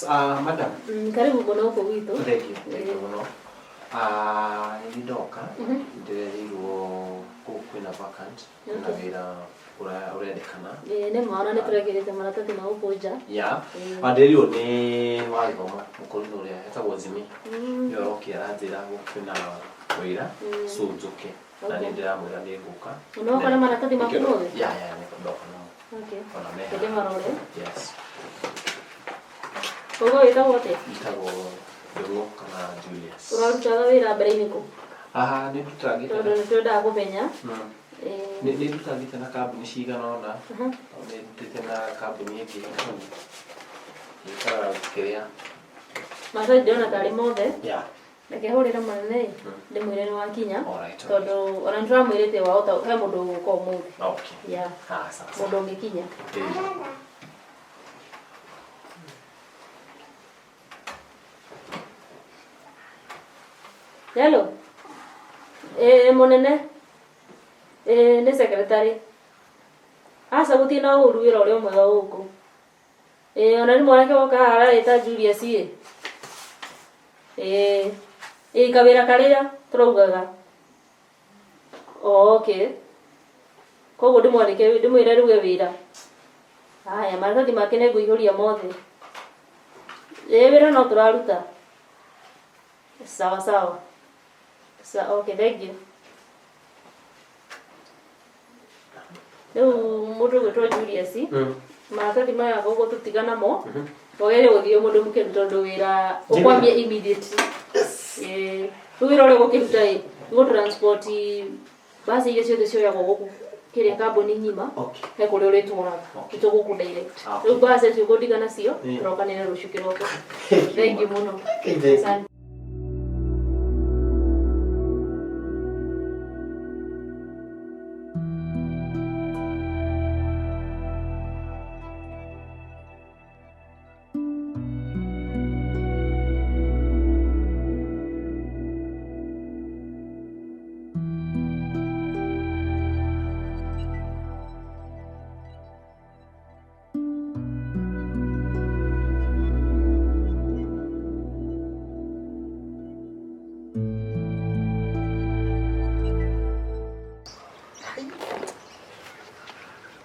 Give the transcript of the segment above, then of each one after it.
Madam. Karibu mũno gũkũ gwitũ. Thank you, thank you mũno. Ah, nĩ ndoka ndĩrerĩirwo kũu kwĩna vacant, kwĩna wĩra ũrendekana. Ĩĩ nĩ ma, ona nĩ tũrekĩrĩte maratathi ma gũkũ nja. Ya, ndĩrerirwo nĩ wagĩthoma mũkũrinũ ũrĩa etagwo Jimmy. Nĩwe ũrokia aranjĩra gũkũ kwĩna wĩra, so njũke. Na nĩ ndĩramwĩra nĩ ngũka. Na woka na maratathi maku mothe? Ya, nĩ ndoka namo. Okay. Ona me Reke marore. Yes. Koguo wĩtagwo atĩa? Njĩtagwo Ndũng'ũ kana Julius. Ũrarutaga wĩra mbere-inĩ kũ? Ah, nĩ ndutangĩte. Tondũ nĩ twendaga kũmenya. Nĩ ndutangĩte na kambuni cigana ũna. Nĩ ndutĩte na kambuni ĩngĩ ĩkaga kĩrĩa. Maratathi ndĩrona tarĩ mothe. Yeah. Reke hũrĩre mũnene ĩ, ndĩmwĩre nĩ wakinya. Alright. Tondũ ona nĩ tũramwĩrĩte wahota he mũndũ ũgũka ũmũthĩ. Okay. Yeah. Ah, sawa sawa. Mũndũ ũngĩkinya. Hello. Ĩĩ mũnene. Ĩĩ nĩ secretary. Aca gũtirĩ na ũru wĩra ũrĩ o mwega gũkũ. Ĩĩ ona nĩ mwanake woka haha ararĩta Julius ĩ. Ĩĩ. Ĩĩ kawĩra karĩa tũraugaga. Oh, okay. Koguo ndĩmwandĩke ndĩmwĩre rĩu e wĩra. Haya, maratathi make nĩ ngũihũria mothe. Ĩĩ wĩra no tũraruta. Sawa sawa. Okay, thank you. Rĩu mũndũ ũgwĩtwo Julius, maratathi maya gũkũ tũtiga namo, wagĩrĩire gũthiĩ mũndũ mũkenu tondũ wĩra ũkwambia immediately. Ĩĩ, rĩu wĩra ũrĩa ũgũkĩruta ĩ, nĩ gũ transport mbaci iria ciothe cioyagwo gũkũ kĩrĩa kambuni ng'ima, he kũrĩa ũrĩtwaraga, nĩtũgũkũ direct. Rĩu mbaci icio ũgũtiga nacio, tũrokanĩre rũciũ kĩroko. Thank you mũno. Asante.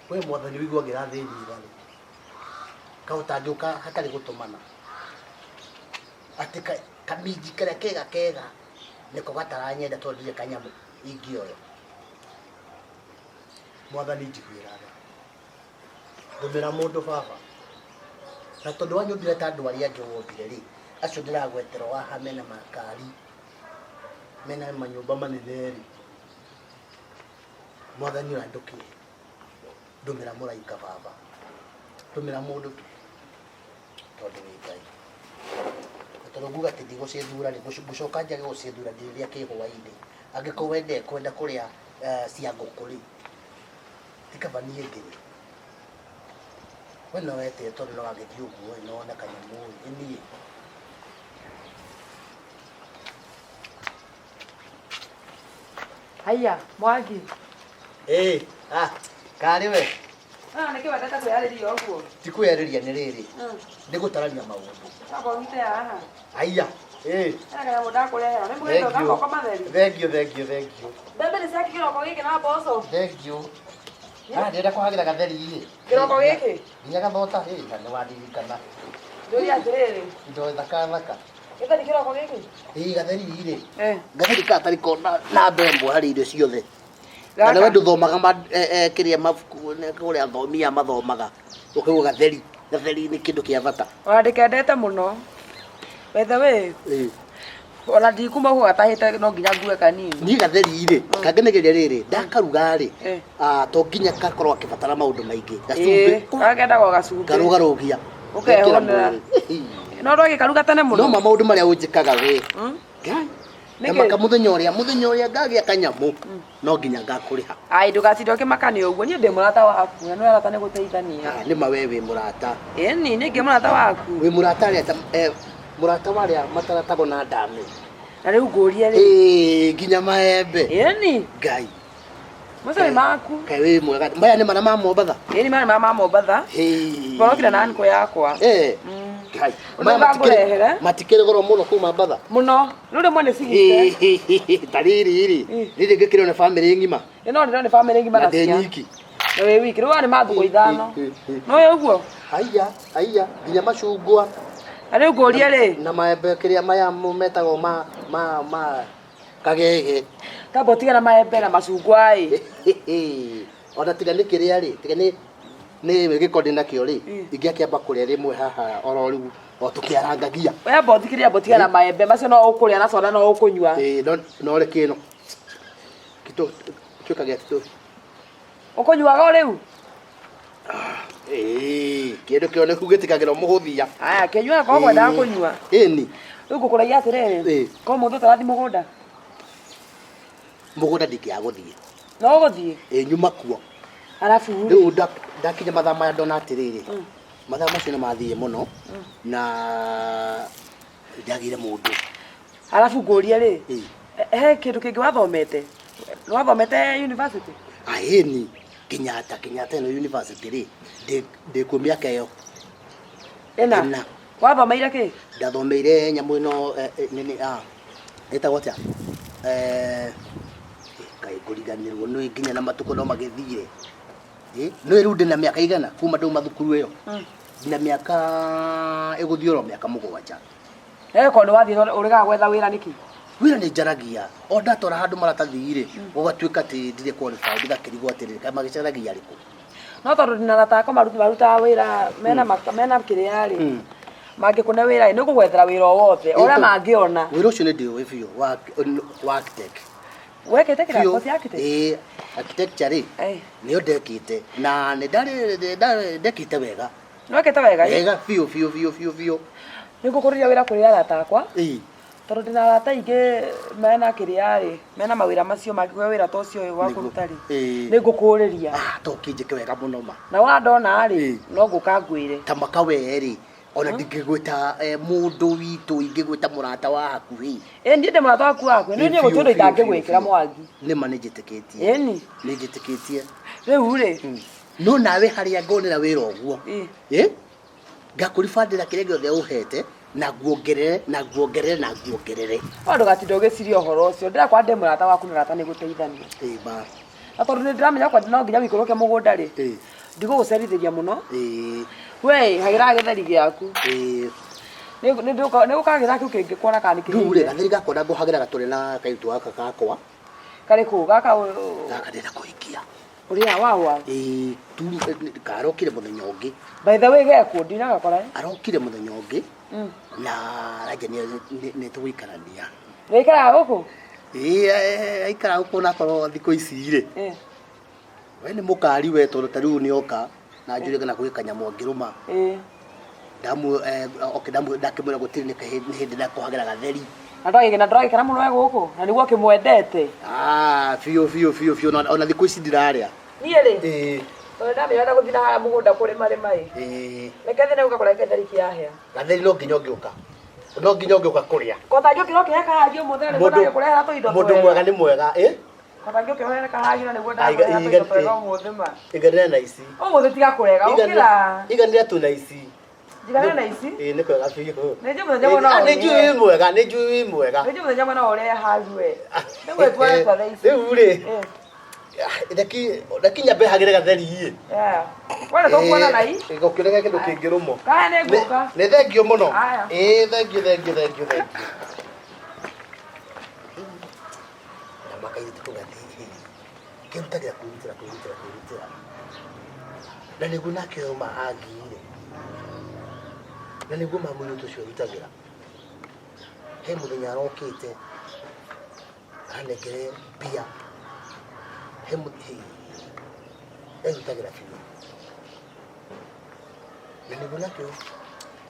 We mwathani wiguo ngĩrathĩnjira rĩ, kaĩ ũtangĩũka hatarĩ gũtũmana? Atĩ kaminji karĩa kega kega nĩko gataranyenda tondũ ndirĩ kanyamũ ingĩoya. Mwathani njiguĩra tha. Ndũmĩra mũndũ baba. Na tondũ wanyũmbire ta andũ arĩa angĩ wombire rĩ, acio ndĩragwetera o haha mena makari, mena manyũmba manene rĩ, mwathani ũrĩa ndũkĩe. Ndũmĩra mũraika baba. Ndũmĩra mũndũ tu. Tondũ wĩ Ngai. Na tondũ nguga atĩ ndigũcithura rĩ, ngũcoka njage gũcithura ndĩrĩrĩa kĩ hwainĩ. Angĩkorwo we ndekwenda kũrĩa cia ngũkũ rĩ, ti kaba niĩ ngĩrĩe. We no wetĩe tondũ no wagĩthiĩ ũguo ĩ, no wone kanyamũ ĩ, ĩ niĩ. Haiya, Mwangi. Ĩ, ah, karĩ we. Ah, nĩkĩ wendete kwĩyarĩria ũguo? Ti kwĩyarĩria nĩ rĩrĩ. Nĩ gũtarania maũndũ. Coka ũnyite haha. Haiya, ĩ. Hena kanyamũ ndakũrehera. Nĩ mũgĩtwo Thank you. na moko matheri. Thank you, thank you, thank you. Mbembe nĩ ciaki kĩroko gĩkĩ na mboco. Thank you. Ah, ndĩrenda kũhagĩra gatheri ĩ. Kĩroko gĩkĩ? Nginya gathota ĩ, na nĩ wandirikana. Njũria atĩrĩrĩ. Indo thaka thaka. Gĩtheri kĩroko gĩkĩ? Ĩ gatheri rĩ. Eh. Gatheri ka tarĩ ko na mbembo harĩ irio ciothe. Na Gaka. nĩwe ndũthomaga kĩrĩa mabuku kũrĩa athomi aya mathomaga. Ũkaigua gatheri. Gatheri nĩ kĩndũ kĩa bata. Ona ndĩkendete mũno. By the way, Ĩ. ona ndikuma ũguo gatahĩte no nginya ngue kanini. Niĩ gatheri rĩ, kangenagĩria rĩrĩ, ndakaruga rĩ, Eh. to nginya gakorwo gakĩbatara maũndũ maingĩ. Gacumbĩ, Ĩĩ, gakendagwo gacumbĩ. ngarũgarũgia. Ũkehũnĩra. Ngekĩra mwĩrĩ. No ndwagĩkaruga tene mũno. No ma maũndũ marĩa ũnjĩkaga we. Ngai. Nĩkĩ? Na maka mũthenya ũrĩa, mũthenya ũrĩa ngagĩa kanyamũ, no nginya ngakũrĩha. Ai, ndũgatinde ũkĩmaka nĩ ũguo, niĩ ndĩ mũrata waku, na nĩ arata nĩ gũteithania. Ah, nĩ ma we wĩ mũrata. Ĩni, niĩ ngĩ mũrata waku. Wĩ mũrata arĩa ta, mũrata wa arĩa mataratagwo na ndame. Na rĩu ngũrie rĩ. Ĩĩ, nginya maembe. Ĩni. Ngai. Macio nĩ maku. Kaĩ wĩ mwega. Maya nĩ marĩa ma Mombatha? Ĩni, maya nĩ marĩa ma Mombatha. Hĩĩ. Ngorokire na ankũ yakwa. Ngai. Hai. Ũndũ ngakũrehere? Matikĩrĩ goro mũno kuma Mbatha. Mũno. Rĩu rĩmwe nĩ cigite. Ta rĩrĩ rĩ, rĩrĩ ngĩkĩrĩo nĩ bamĩrĩ ng'ima Ĩno ndĩrona nĩ bamĩrĩ ng'ima na na ndĩ ciana. nyiki. Na wĩ wiki. Rĩu aya nĩ ma thikũ ithano. Nĩũĩ ũguo? Haiya, haiya, nginya macungwa Na rĩu ngũrie rĩ, na maembe kĩrĩa maya metagwo ma ma ma kagege. tamba ũtige na maembe na macungwa ĩ. Ona tiga nĩ kĩrĩa rĩ, tiga nĩ nĩ gĩko ndĩ nakĩo rĩ, ingĩakĩamba kũrĩa rĩmwe haha oro rĩu o tũkĩarangagia. We amba ũthikĩrĩrie amba ũtige na maembe macio no ũkũrĩa na soda no ũkũnyua. Ĩĩ, no no reke ĩno. Kito tuĩkagia atĩ Ũkũnyuaga o rĩu? Ĩĩ, kĩndũ kĩoneku gĩtikagĩra mũhũthia. Aya, kĩnyua korwo ngwendaga kũnyua. Ĩni, Rĩu ngũkũragia atĩrĩrĩ, Ĩĩ. korwo mũthĩ ũtarathi mũgũnda, mũgũnda ndingĩaga gũthiĩ. no ũgũthiĩ? Ĩĩ, nyuma kuo. Arabu rĩ, Rĩu ndakinya mathaa maya ndona atĩrĩrĩ, mathaa macio nĩ mathiĩ mũno na ndagire mũndũ. arabu ngũrie rĩ, Ĩĩ. he kĩndũ kĩngĩ wathomete? Nĩ wathomete university? Aĩni, Kenyatta, Kenyatta ĩno university rĩ, ndĩ kuo mĩaka ĩyo. Ĩna? Ĩna. Wathomeire kĩ? Ndathomeire nyamũ ĩno nini ĩtagwo atĩa? Kaĩ ngũriganĩrwo nĩ nginya na matukũ no magĩthire. Nĩ rĩu ndĩna mĩaka igana kuma ndauma thukuru ĩyo. Ndĩna mĩaka ĩgũthiĩ oro mĩaka 7. Korwo nĩ wathiĩ ũregaga gwetha wĩra nĩkĩ? Wĩra nĩ njaragia o ndatwara handũ maratathi rĩ, gũgatuĩka atĩ ndirĩ qualified, ngakĩrigwo atĩrĩrĩ, kaĩ magĩcaragia arĩkũ? No tondũ ndĩna arata akwa marutaga wĩra mena mena kĩrĩa rĩ, mangĩkũne wĩra rĩ, nĩ ngũgwethera wĩra o wothe ũrĩa mangĩona. Wĩra ũcio nĩ ndĩũĩ biũ wa architect. Wekĩte kĩrĩa Biũ. course ya architect? Ĩĩ, architecture rĩ, nĩyo ndekĩte na nĩ ndarĩ ndekĩte wega. Nĩ wekĩte wega ĩ? Wega biũ biũ biũ biũ biũ. Nĩ ngũkũrĩria wĩra kũrĩ arata akwa. Ĩĩ. Tondũ ndĩna arata aingĩ mena kĩrĩa rĩ, mena mawĩra macio mangĩkũhe wĩra ta ũcio wa Nĩguo. kũruta rĩ, Ĩĩ. nĩ ngũkũrĩria. To kĩnjĩke wega mũno ma. Na wandona rĩ, no ngũka ngwĩre. Ta makawe rĩ, ona ndingĩgwĩta mũndũ witũ, ingĩgwĩta mũrata wa hakuhĩ. Ĩ niĩ ndĩ mũrata waku wa hakuhĩ, nĩ niĩ gũtirĩ ũndũ itangĩgwĩkĩra Mwangi. Nĩ ma nĩ njĩtĩkĩtie. Ĩni. Nĩ njĩtĩkĩtie. Rĩu rĩ. No nawe harĩa ngonera wĩra ũguo. Ĩ? Ngakũribandĩra kĩrĩa gĩothe ũhete na nguongerere na nguongerere na nguongerere. No ndũgatinde ũgĩciria ũhoro ũcio, ndĩrakora ndĩ mũrata waku na ũrata nĩ gũteithania. Ĩ ma. Na tondũ nĩ ndĩramenya okorwo no nginya ũikũrũke mũgũnda rĩ, ndigũgũcerithĩria mũno. Ĩ. We hagĩra gĩtheri gĩaku. Ĩ. Nĩ ũkagĩra kĩu kĩngĩ kuona kana nĩ Rĩu rĩ, kĩhĩire. gatheri gakwa na ngũhagĩra gatũrĩ na kairĩtu gaka gakwa. Karĩ kũ? Gaka Gaka ndĩrenda kũhikia. Ũrĩa wawa? Ĩ, tu karokire mũthenya ũngĩ. By the way gekũ ndinagakora. Arokire mũthenya ũngĩ na aranja nĩ tũgũikarania. Wĩikaraga gũkũ? Ĩ, aikaraga gũkũ onakorwo thikũ ici rĩ. We nĩ mũkari we tondũ ta rĩu nĩoka na njũrie kana gwĩ kanyamũ angĩrũma. Ndakĩmwĩra gũtirĩ nĩ hĩndĩ ndakũhagĩra gatheri. Na ndũragĩkena mũno we gũkũ na nĩguo ũkĩmwendete. Biũ biũ biũ biũ ona thikũ ici ndirarĩa. Niĩ rĩ. Ĩ. Tondũ ndamenya ũrenda gũthiĩ na harĩa mũgũnda kũrĩma rĩma ĩ. Ĩ. Reke thiĩ na gũkakora gĩtheri kĩahĩa. Gatheri no nginya ũngĩũka. No nginya ũngĩũka kũrĩa. Kota ngĩũkĩra ũkĩhe kahagi ũmũthĩ na nĩguo ndagĩkũrehera tũindo Mũndũ twega. mwega nĩ mwega, ĩ? Kota ngĩũkĩra ũhe kahagi na nĩguo ndagũrehera tũindo twega ũmũthĩ ma. Iganĩra na ici. Ũmũthĩ tiga kũrega, ũkĩra. Iganĩra tu na ici. Njiganĩre na ici. Ĩ, nĩ kwega biũ. Nĩ njũĩ mũthenya ũmwe no Nĩ njũĩ ũrĩe. wĩ mwega, nĩ njũĩ wĩ mwega. Nĩ njũĩ mũthenya ũmwe no ũrĩe hagi we. Nĩ gwĩtua tha ici. Rĩu rĩ, reki nyambe hagĩre gatheri ĩ. We nĩ tũkuona na i. Gũkĩrega kĩndũ kĩngĩrũmwo. Kaya nĩ ngũka. Nĩ thengio mũno. Aya. Ĩ, thengio, thengio, thengio, thengio. Na makairĩtu kau gatirĩ. Kĩrutagĩra kwĩrutĩra, kwĩrutĩra, kwĩrutĩra. Na nĩguo nake ũyũ ma angiire. Na nĩguo ma mũirĩtu ũcio arutagĩra. He mũthenya arokĩte, aranengere mbia. He erutagĩra biũ. Na nĩguo nake ũyũ,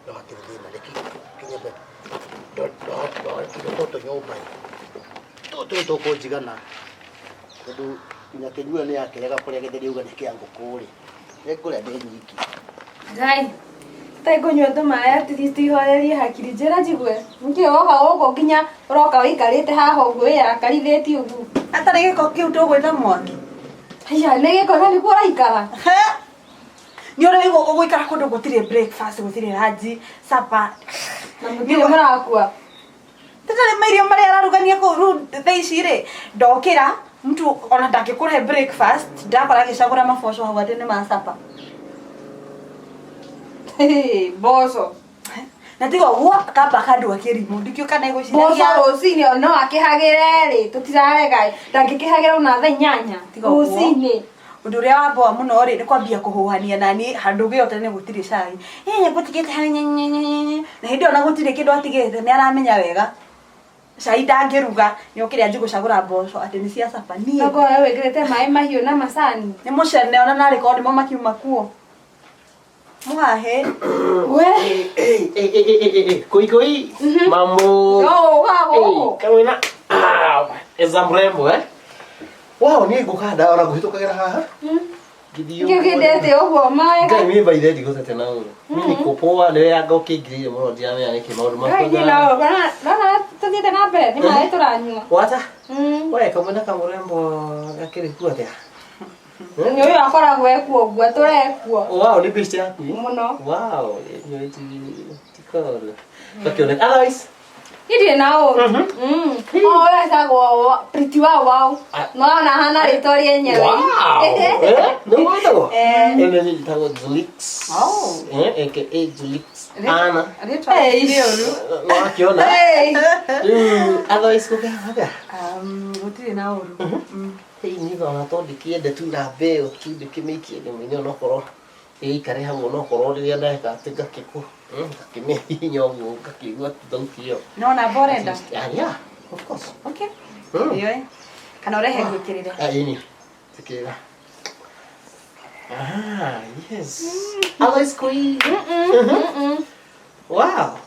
no hatirĩ thĩna, reke kinyambe ndore tũindo tũtũ nyũmba ĩ. Tũtũ tũkũnjigana. Tondũ nginya kĩnyua nĩ akĩrega kũrĩa gĩtheri auga nĩ kĩa ngũkũ rĩ. Nĩngũrĩa ndĩ nyiki. Ngai, tai ngũnyua tũmaĩ at least ihorerie hakiri njĩra njigue. Nĩkĩ woka gũkũ nginya ũroka wĩikarĩte haha ũguo wĩyakarithĩtie ũguo? Hatarĩ gĩko kĩu tũgwĩta Mwangi. Haiya, nĩ gĩko na nĩkuo ũraikara. Nĩ ũrĩ waigua ũgũikara kũndũ gũtirĩ breakfast, gũtirĩ lunch, supper. Na mũtirĩ mũrakua. Tũtarĩ mairio marĩa ararugania kũu rĩu thaa ici rĩ ndokĩra mtu ona ndangĩkũhe breakfast ndakora agĩcagũra maboco hau atĩ nĩ ma supper. Mboco. Na tiga ũguo akamba akandua kĩrimũ ndikĩũ kana Mboco egwĩciragia rũcinĩ no akĩhagĩre rĩ tũtirarega ndangĩkĩhagĩra ona thaa 8 Tiga ũguo. rũcinĩ. Ũndũ ũrĩa wamboa mũno rĩ nĩ kwambia kũhũhania nani handũ gĩo tene gũtirĩ cai ĩ ngũtigĩte harĩ nyenyenyenye na hĩndĩ ĩyo ona gũtirĩ kĩndũ atigĩte nĩ aramenya wega cai ndangĩruga nĩ okĩrĩa anjie gũcagũra mboco atĩ nĩ cia caba niĩ Tokorwo we wĩkĩrĩte maĩ mahiũ na macani. Nĩ mũcene ona narĩ korwo nĩmo makiuma kuo mũhahe. We. Koi koi. Mambo. No, wago. Kamwina. Ah, eza mrembo eh. Wow, niĩ ngũkanda ona ngũhĩtũkagĩra haha. Ngĩthiĩ Nĩkĩo kĩndete ũguo maĩ. Ngai mimi by the way ndigũtete na ũru. Mimi niko poa nĩ yanga ũkĩingĩrĩire mũno ndiramenya nĩkĩ maũndũ Ngai niĩ makwa. no ndona tũthiĩte na mbere nĩ maĩ tũranyua. Wata? We kamwina kamũrembo gakĩrĩ kuo atĩa? Nĩ ũyũ akoragwo ekuo ũguo tũrekuo. Wow, nĩ best yaku. Mũno. Wow, nĩ ti tikoro. Gakĩoneka. Otherwise, Niĩ ndirĩ na ũru. O ũyũ etagwo Pretty Wow Wow. No ona hana rĩtwa rĩenyewe. Wow! Eh? Nĩ wĩtagwo? Eh. Ĩno nĩ njĩtagwo Julix. Oh. Eh, aka Julix. Ana. Rĩtwa Hey. rĩ ũru. No akĩona. Hey. Rĩu otherwise gũkĩhana atĩa? Gũtirĩ na ũru. Hei niĩ ona to ndĩkĩende tu na mbeo tu ndĩkĩmĩikie ndĩmĩine onokorwo ĩikare hau onokorwo rĩrĩa ndeka atĩ ngakĩkũ ngakĩmĩhihinya ũguo ngakĩigua tu thauti ĩyo. No namba ũrenda? Ah, yeah, of course. Okay. Ĩyo kana ũrehe ngwĩkĩrĩre. Ah, ĩni. Tikĩra. Ah, yes. Otherwise koi. Wow.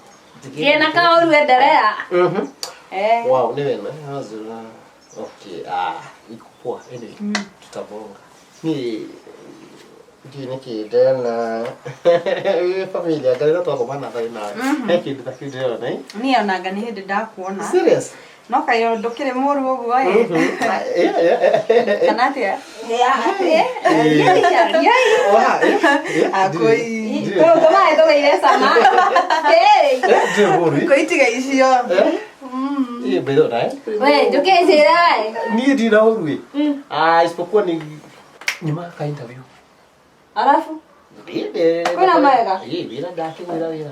Ndirĩ na kaũru endelea. Eh. Wow, nĩ wema. Azura. Okay, ah, iko poa. Anyway, tutabonga. Ni ndiũĩ nĩkĩ ndĩrona familia ngarĩra twakomana tharĩ nawe. He kĩndũ ta kĩu ndĩrona. Eh? Niĩ onanga nĩ hĩndĩ ndakuona. Serious? No kaĩ ndũkĩrĩ mũru ũguo ĩ. Yeah, yeah. Kana atĩa? Wow, yeah. Akũi. Tũtũ tũmaĩ tũgĩire cama. Hey. Ndirĩ mũru. Kũi tiga icio. Eh, mbere na eh. We, ndũkĩnjĩra we. Niĩ ndirĩ na ũru ĩ. Ah, isipokuwa ni nyuma ka interview. Arafu? Kwĩna mawega? Ĩ, wĩra ndakĩgwĩra wĩra.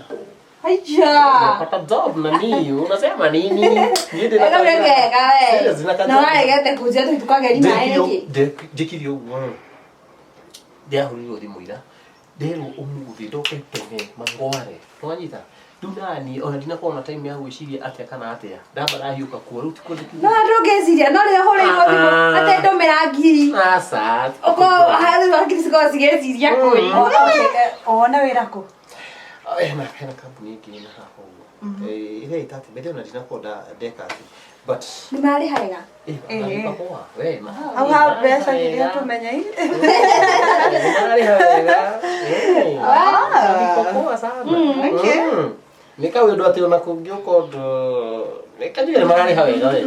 Aija. Nimepata job na ni unasema nini? Niĩ ndĩna Ega wega we. Serious, ndĩna ka Na job. waregete kũnjia tũthiĩ tũkagerie maĩ nĩkĩ? Njĩkire ũguo ndĩrahũrirwo thimũ ira nderwo ũmũthĩ ndoke tene mangware nĩwanyita rĩu nani ona ndinakorwo na time ya gwĩciria atĩa kana atĩa ndamba ndahiũka kuo rĩu tikuo No ndũngĩciria no rĩrĩa ũhũrĩirwo thimũ Ah. atĩ ndũmĩra ngiri. Aca. Ũkorwo harĩ ngiri cikorwo cigĩciria kũi. Wona wĩra kũ? Hena hena kambuni ĩngĩ ĩna haha ũguo ĩrĩa ĩta atĩ mbere ona ndinakorwo ndeka atĩ but Nĩ marĩha wega. eh, marĩha poa we Hau ha mbeca nĩrĩo tũmenya i. marĩha wega Eh, marĩha poa sana. Okay. Nĩ kaũndũ atĩ ona kũngĩũka ũndũ nĩ kanjuge nĩ mararĩha wega we.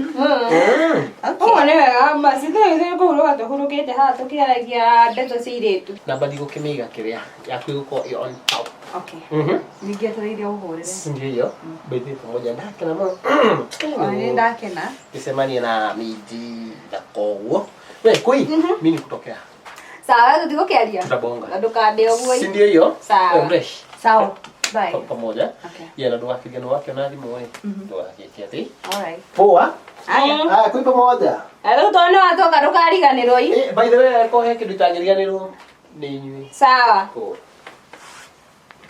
Ũguo nĩ wega basi ithuĩ kũhurũka tũhurũkĩte haha tũkĩaragia ndeto cia airĩtu. Namba ndigũkĩmĩiga kĩrĩa yaku ĩgũkorwo ĩ on top. Okay. Ningĩetereire ũhũrĩre. Ndio hiyo by pamoja ndakena mũno. Ona nĩ ndakena. Tusemanie na miji na koguo we koi mimi nikutokea Sawa tũtigũkĩaria. tutabonga Na ndũkande ũguo. si ndio hiyo? Sawa. We mresh. Sawa. Bye. Pamoja. Okay. Yeah, na ndũgakĩria nĩwakĩona thimũ ĩ ndũgagĩke atĩ All right. poa. Aya. Aya, kwĩ pamoja. Rĩu tondũ nĩ watoka ndũkariganĩrwo i. Eh, by the way ko he kĩndũ itangĩriganĩrwo nĩ inyuĩ. Sawa. Poa.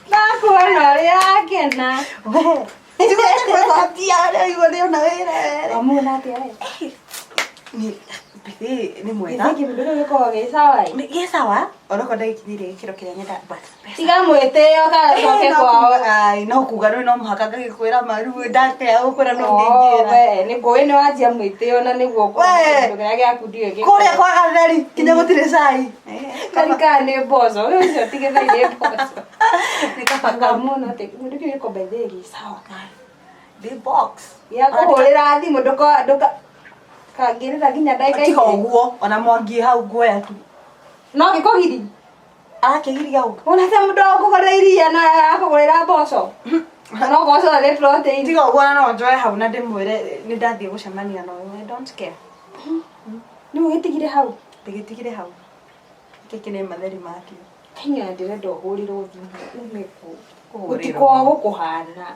Ndakuona ũrĩa akena. Ndigwete kwĩgwatia rĩu igua nĩona wĩra. Wamuona atĩa we? Ni bithi nĩ mwega. Gĩthĩ kĩndũ kĩu gĩkoragwo gĩ sawa ĩ. Nĩ gĩ sawa. Onokorwo ndagĩkinyĩire gĩkĩro kĩrĩa nyenda but mbeca. Tiga mwĩtĩo kana ũcoke No kwao. kuga- ai, no kuga rĩu no mũhaka ngagĩkwĩra maru ndakĩaga gũkwĩra no Oh, ngĩingĩra. we, nĩ ngũĩ nĩ wanjia mwĩtĩo na nĩguo ũkorwo We. kĩndũ kĩrĩa gĩaku ndiũĩ gĩkoragwo. Kũrĩa kwa gatheri kinya gũtirĩ cai. Karika nĩ mboco, ũyũ ũcio ti gĩtheri nĩ mboco. Nĩ kaba Ngamuona atĩ kĩndũ kĩu gĩko by the way gĩ sawa. The box. Gĩa kũhũrĩra thimũ ndũka ndũka kangĩrĩra nginya ndagĩka Tiga igĩrĩ. ũguo ona mwangi hau nguoya tu. No gĩkũgiri. Arakĩgiria ũ? Ona ta mũndũ wa kũgũrĩra iria na akũgũrĩra mboco. No mboco nĩ protein. Tiga ũguo na no njoe hau na ndĩmwĩre nĩ ndathiĩ gũcemania na ũyũ. I don't care. Nĩ ũgĩtigire hau. Ndĩgĩtigire hau. Gĩkĩ nĩ matheri makĩo. Kenya ndĩrenda ũhũrĩrwo thimũ ume kũ. Kũhũrĩrwo. Gũtikoragwo gũkũhana.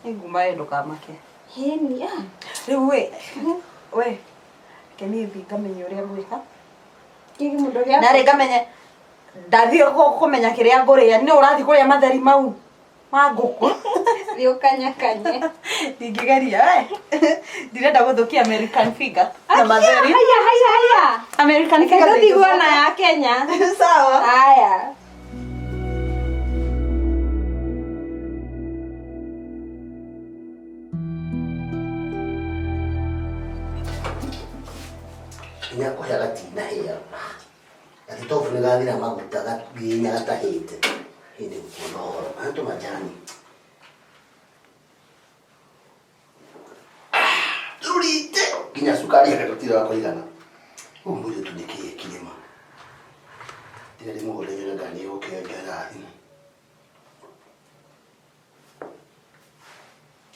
Nĩ nguma we ndũkamake. Hĩni ah. Rĩu we, we, reke niĩ thiĩ ngamenye ũrĩa ngwĩka. Kĩngĩ mũndũ gĩa. Narĩ ngamenye ndathiĩ kũmenya kĩrĩa ngũrĩa. Nĩ ũrathiĩ kũrĩa matheri mau ma ngũkũ. Thiĩ ũkanyakanye. Ndingĩgeria we. Ndirenda gũthũkia American figure na matheri. Haya haya haya. American Reke figure tũtigwo na ya Kenya. Sawa. Haya. Nginya kũhĩa gatinahĩa gatitobu nĩ gathira maguta nginya gatahĩte hĩndĩ gũkuona ũhoro na tũmajani rurite nginya cukari yake gũtirĩ wa kũigana ũyũ mũirĩtu nĩ kĩĩ kirĩma tiga ndĩmũhũrĩre nyone kana nĩegũkĩongerera thimũ.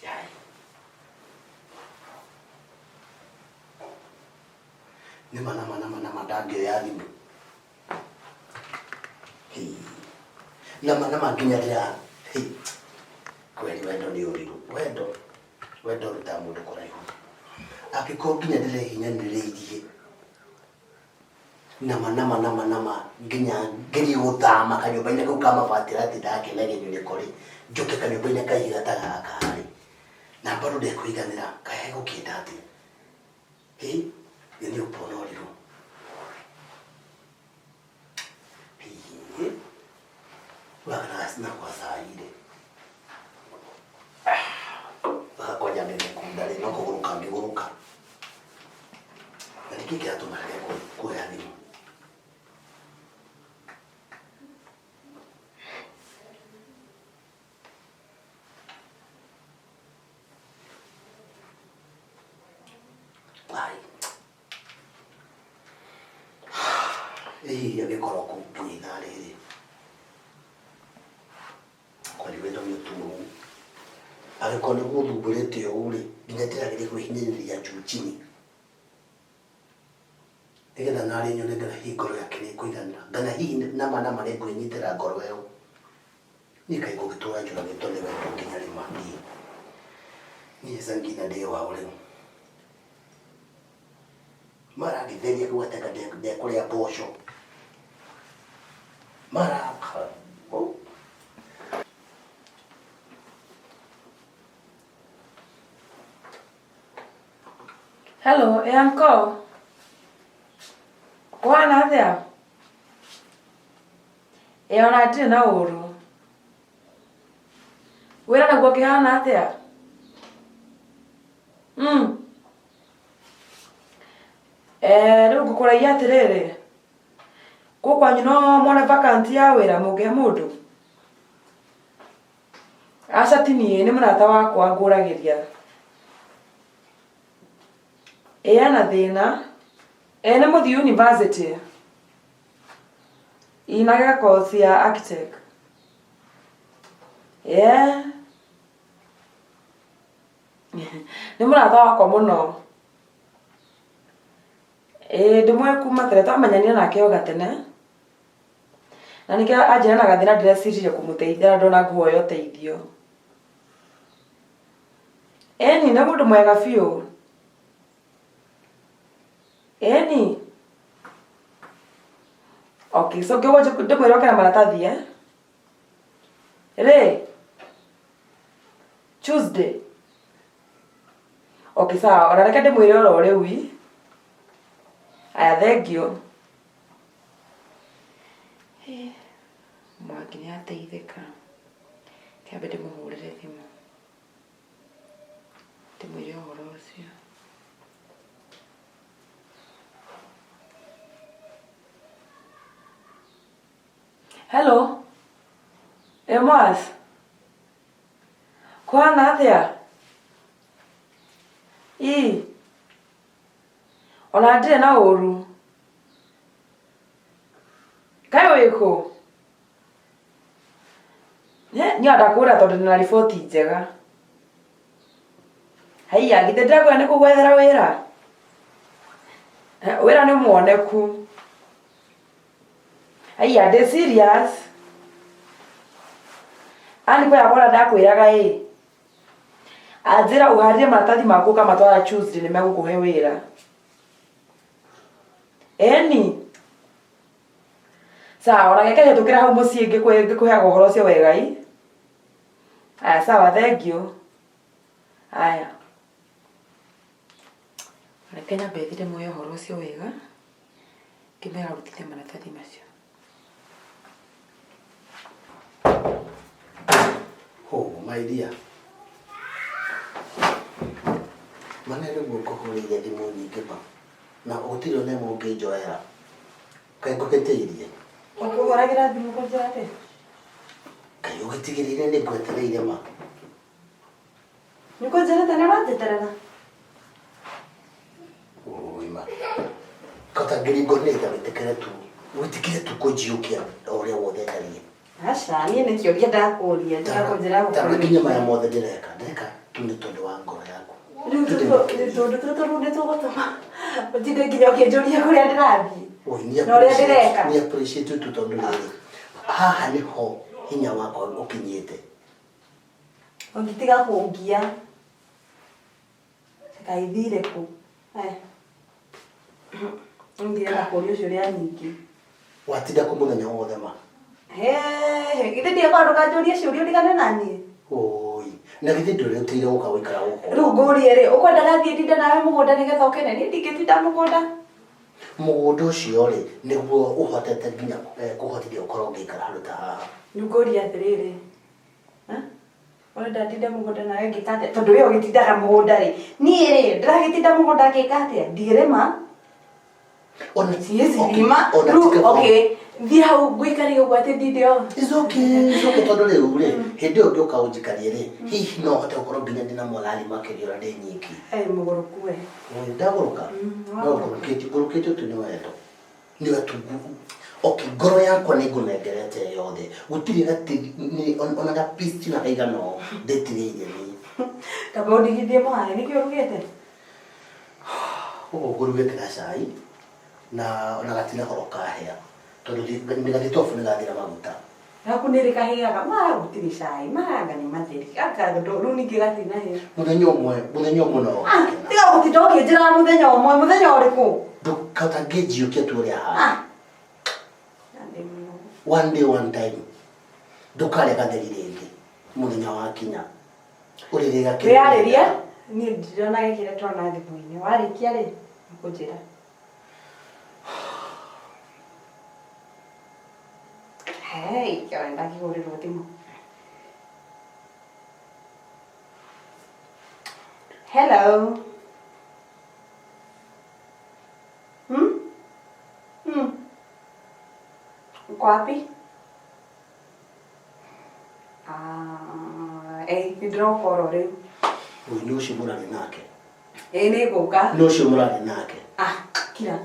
Yai. Nĩma nama nama nama ndangĩoya thimũ. Hĩ. Nama nama nginya ndĩra hĩ. Kweli wendo nĩ ũrirũ. Wendo wendo ũrutaga mũndũ kũraihu. Angĩkorwo nginya ndĩrehinyanĩrĩirie nama nama nama nama nginya ngerie gũthama kanyũmba-inĩ kau ka mabati atĩ ndakenagerio nĩko rĩ njũke kanyũmba-inĩ ka ihiga ta gaka rĩ na bado ndekũiganĩra kaĩ gũkĩenda atĩa hĩ nĩ ũkuona ũrirũ. Hĩ. Wakana kwa saire bagakwanja ndĩrekunda rĩ no kũgũrũka ngĩgũrũka na nĩkĩ kĩratũma rege kuoya thimũ. Ai. Ĩĩ agĩkorwo kũu nginya ithaa rĩrĩ kwani wendo nĩ ũtumumu angĩkorwo nĩ gũthumbũrĩte ũũ rĩ nginya ndĩrageria kwĩhinyĩrĩria juu chini nĩgetha narĩ nyone kana hihi ngoro yake nĩ ĩkũiganĩra kana hihi nama nama nĩ ngwĩnyitĩra ngoro ĩyo niĩ kaĩ ngũgĩtũra njũragĩtwo nĩ wendo nginya rĩ ma niĩ niĩ Sangina ndĩ wao rĩu mara ngĩtheria kũgwatanga ndekũrĩa mboco mara oh. Hello, ĩ uncle. Kũhana atĩa? Ĩ ona ndirĩ na ũru. Wĩra naguo ũkĩhana atĩa? Mm. Rĩu ngũkũragia atĩrĩrĩ, kũu kwanyu no mone vacant ya wĩra mũngĩhe mũndũ? Aca ti niĩ, nĩ mũrata wakwa ngũragĩria. Ĩ ena thĩna, ĩ nĩ mũthiĩ university. Ĩ na ageka course ya architect. Ĩ nĩ mũrata wakwa mũno. Ĩ ndĩmũĩ kuma tene twamenyanire nake o gatene. Na nĩkĩo anjĩra na gathĩna ndĩreciririe kũmũteithia na ndona ngũhoya ũteithio. Ĩni nĩ mũndũ mwega biũ. Ĩni. Okay, so ngĩũgwo ndĩmwĩre oke na maratathi eh? Rĩ? Tuesday. Okay, sawa. Ona reke ndĩmwĩre oro rĩu ii. Aya, thengiũ. Mwangi nĩ ateithĩka. Kĩambe ndĩmũhũrĩre thimũ. Ndĩmwĩre ũhoro ũcio. Hello. Ĩ Mwas. Kũhana atĩa? Ĩ. Ona ndirĩ na ũru. Kaĩ wĩ kũ? Niĩ ndakũra tondũ ndĩna riboti njega. Haiya, githĩ ndĩrakwĩra nĩ kũgwethera wĩra? Wĩra nĩ muoneku. Haiya, ndĩ serious. Ani kwĩra kũrĩa ndakwĩraga ĩ. Anjĩra ũharĩrie maratathi maku ũkamatwara Tuesday nĩ megũkũhe wĩra. Ĩni. Sawa, ona geke hĩtũkĩra hau mũciĩ ngĩkũheaga ũhoro ũcio wega ĩ. Aya sawa, thank you. Aya. Reke nyambe thire muoye ũhoro ũcio wega, ngĩmera rutithie maratathi macio. Oh, my dear. Mana nĩguo ngũhũrĩire thimũ nyingĩ ma na gũtirĩ ona ĩmwe ũngĩnjoera. Kaĩ ngũhĩtĩirie? Ũkũhũragĩra thimũ kũnjĩra atĩa? Kaĩ ũgĩtigĩrĩire nĩ ngwetereire ma? Nĩ ũkũnjĩrĩte nĩ ũranjeterera? Ũĩ ma. Kota ngĩringwo nĩ tha wĩtĩkĩre tu. Wĩtĩkĩre tu kũnjiyũkia o ũrĩa wothe ndariĩ. Aca, niĩ nĩ kĩũria ndakũria, tiga kũnjĩra Tarora nginya maya mothe ndĩreka. Ndĩreka tu nĩ tondũ wa ngoro yaku. Rĩu tũndũ tũtũ rĩu nĩ tũgũtũma ũtinde nginya ũkĩnjũria kũrĩa ndĩrathiĩ Oi, nĩ na ũrĩa ndĩreka. Nĩ appreciate tu tondũ rĩrĩ haha nĩho hinya wakwa ũkinyĩte. Ũngĩtiga kũngia kaĩ thire kũ? Aya. Ndirenda kũrio ciũria nyingĩ. Watinda kũ mũthenya wothe ma? Hehe, githĩ ndiekora ndũkanjũrie ciũria ũrigane na niĩ? Oi, na githĩ ndũrĩ ũtĩire gũka gũikara gũkũ? Rĩu ngũrie rĩ, ũkwendaga thiĩ ndinde nawe mũgũnda nĩgetha ũkene? Niĩ ndingĩtinda mũgũnda. Mũgũnda ũcio rĩ, nĩguo ũhotete nginya kũhotithia ũkorwo ũngĩikara handũ ta haha. Rĩu ngũrie atĩrĩrĩ, Ũrenda ndinde mũgũnda nawe ngĩka atĩa? Tondũ we ũgĩtindaga mũgũnda rĩ, niĩ rĩ, ndĩragĩtinda mũgũnda ngĩka atĩa? Ndirĩma. Ona Siwezi okay, rima. ona Rĩu, tiga- okay, thiĩ hau ngũikarie ũguo atĩ ndinde o. It's okay, it's okay tondũ rĩu rĩ, hĩndĩ ĩyo ũngĩũka ũnjikarie rĩ, hihi no hote gũkorwo nginya ndĩna morali makĩria ũrĩa ndĩ nyiki. Ĩ mũgũrũku we. Oi, ndagũrũka? No ngũrũkĩtio, ngũrũkĩtio tu nĩ wendo. Nĩwe tu okay, ngoro yakwa nĩ ngũnengerete yothe. Gũtirĩ gati ona ga piece na kaigana ũũ ndĩtigĩirie niĩ. Kaba ũndigithie mũhahe, nĩkĩ ũrugĩte? Gũkũ ngũrugĩte gacai na ona gatinakorwo kahĩa tondũ gathitobu nĩ gathira maguta. Gaku nĩ rĩ kahĩaga? Mara gũtirĩ cai, mara anga nĩ matheri. Anga rĩu ningĩ gatinahĩa. Mũthenya ũmwe, mũthenya ũmwe no Ah, ũgakena. tiga gũtinda ũkĩnjĩraga mũthenya ũmwe, mũthenya ũrĩkũ? Ndũkatangĩnjiũkia tu ũrĩa hana. Ah. Na ndĩ mũnogu. One day one time. Ndũkarĩa gatheri rĩngĩ mũthenya wakinya. Ũrĩrĩga kĩrĩa Wĩyarĩrie, ũrenda. niĩ ndirona gĩkĩrĩa tũrona thimũ-inĩ. Warĩkia rĩ, nĩũkũnjĩra. Hey, ona ndakĩhũrĩrwo thimũ. Hello. Hmm? Hmm. Uko wapi? Ah, eh, nĩ ndĩroka oro rĩu. Ũyũ nĩ ũcio mũrarĩ nake. Ĩĩ nĩ ngũka. Nĩ ũcio mũrarĩ nake. Ah, kira.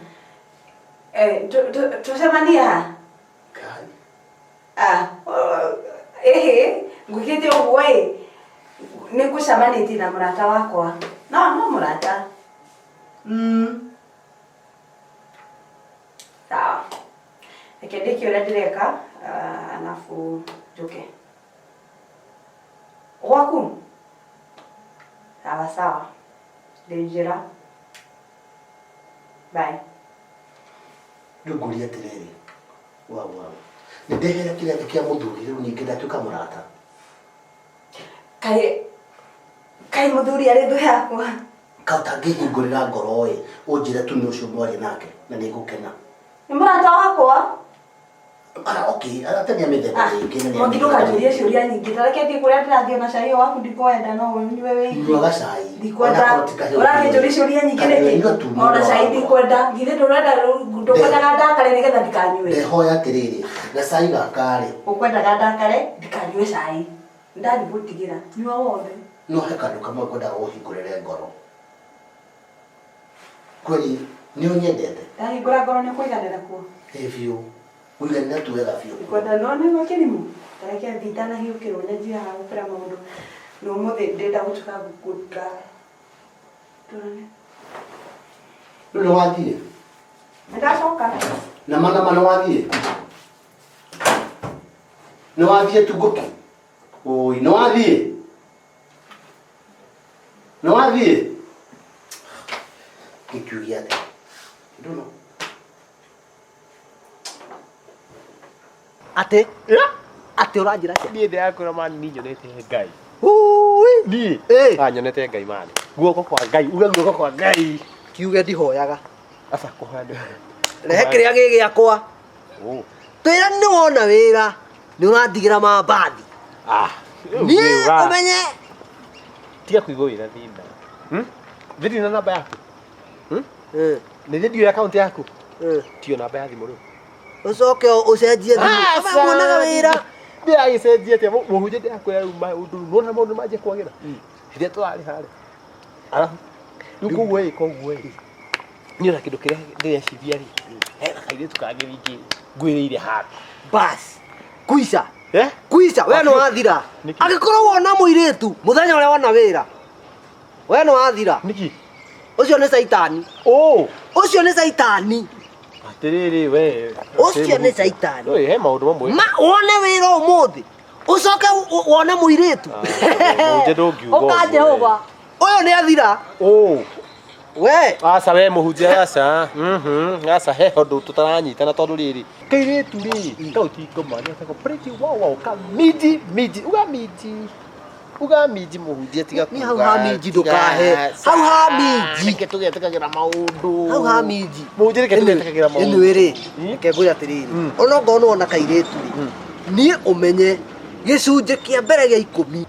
Eh, tũcemanie ha? Kai. Ah, ĩhĩ, ngwĩkĩte ũguo ĩ, nĩ ngũcemanĩtie na mũrata wakwa. No, no mũrata. Sawa. Reke ndĩkie ũrĩa ndĩreka, ah, alafu njũke. Gwaku? Sawa sawa. Ndĩ njĩra. Bye. Rĩu ngũrie atĩrĩrĩ, wow wow. Nĩ ndehera kĩrathi kĩa mũthuri rĩu ningĩ ndatuĩka mũrata. Kaĩ kaĩ mũthuri arĩ thũ yakwa. Ka ũtangĩhingũrĩra ngoro ĩ, ũnjĩre tu nĩ ũcio mwaria nake na nĩ ngũkena. Nĩ mũrata wakwa. Ah, okay, arata nĩ a mĩthemba mĩingĩ na nĩ a Mwangi mĩthemba ndũkanjũrie mĩingĩ. ciũria nyingĩ. Ta reke thiĩ kũrĩa ndĩrathiĩ ona cai ũyũ waku ndikwenda no ũnyue wĩ iki. Nyua gacai. Ndikwenda. Onakorwo ti kahiũ Ũrakĩnjũria ciũria nyingĩ Kanyua, nĩkĩ? nyua tu Ona mũndũ cai wakwa. ndikwenda. Githĩ ndũrenda ndũkwendaga ndakare nĩgetha ndikanyue. Ndehoya atĩrĩrĩ, gacai gaka rĩ, Ũkwendaga ndakare ndikanyue cai. Ndathiĩ gũtigĩra. Nyua wothe. No he kandũ kamwe ngwendaga ũhingũrĩre ngoro. Kweli nĩ ũnyendete? Ndahingũra ngoro nĩ ũkũiganĩra kuo? Ĩ biũ. Ũiganĩra tu wega biũ. Kwenda none makĩrimũ tareke thiĩ itanahiũkĩrwo nyanjie haha gũkĩra maũndũ na ũmũthĩ ndĩrenda gũtuĩka good girl. Tuonane. Rĩu nĩ wathiĩ? Nĩndacoka. Nama nama nĩ wathiĩ? Nĩ wathiĩ tu ngũkĩ? Ũi, nĩ wathiĩ? Nĩ wathiĩ? Ngĩkiugia atĩa? I don't know. Atĩ atĩ ũranjĩra atĩa? Niĩ ndĩrakwĩra mani niĩ nyonete Ngai. Ui! Niĩ Ĩ. Ah, nyonete Ngai mani. Guoko kwa Ngai, uga guoko kwa Ngai. Kiuge ndihoyaga. Aca kũhoya nĩ. Rehe kĩrĩa gĩ gĩakwa. Oh. Twĩra nĩ wona wĩra nĩ ũrandigĩra mambathi. Ah. Niĩ ũmenye Tiga kũigua wĩna thĩna. Hmm? Thĩna na namba yaku. Eh, Nĩ thiĩ ndiũĩ akaunti yaku. eh. Tiyo namba ya thimũ rĩu. Ũcoke ũcenjie thimũ. Aba muonaga wĩra. Ndĩragĩcenjia atĩa mũhunjia ndĩrakwĩra rĩu maũndũ nĩwona maũndũ manjia kwagĩra. Hĩndĩ ĩrĩa tũrarĩ harĩa. Arabu rĩu koguo ĩ koguo ĩ niĩ ona kĩndũ kĩrĩa ndĩreciria rĩ hena kairĩtu kangĩ ningĩ ngwĩrĩire handũ. Bas. Kuica. Eh? Kuica we nĩ wathira. Nĩkĩ? Angĩkorwo wona mũirĩtu mũthenya ũrĩa wona wĩra. We nĩ wathira. Nĩkĩ? Ũcio nĩ caitani. Oh! Ũcio nĩ caitani. Atĩrĩrĩ we. Ũcio nĩ caitani. Oi, he maũndũ mamwe. Ma wone wĩra ũmũthĩ. Ũcoke wone mũirĩtu. Mũhunjia ndũngiuga Ũka ũguo, Jehova. Ũyũ nĩ athira. Oh! We. Aca we mũhunjia aca. Mhm. Aca he ũndũ tũtaranyitana tondũ rĩrĩ. Kairĩtu rĩ, kau ti ngoma nĩ getagwo pretty wow wow ka miji miji uga miji. Uga minji mũhunjia tiga Niĩ hau ha minji ndũkahe. Hau ha minji. Reke tũgetĩkagĩra maũndũ. Hau ha minji. Mũhunjia reke tũgetĩkagĩra maũndũ. Anyway rĩ, reke ngwĩre atĩrĩrĩ. Ona okorwo nĩ wona kairĩtu rĩ, niĩ ũmenye gĩcunjĩ kĩa mbere gĩa ikũmi.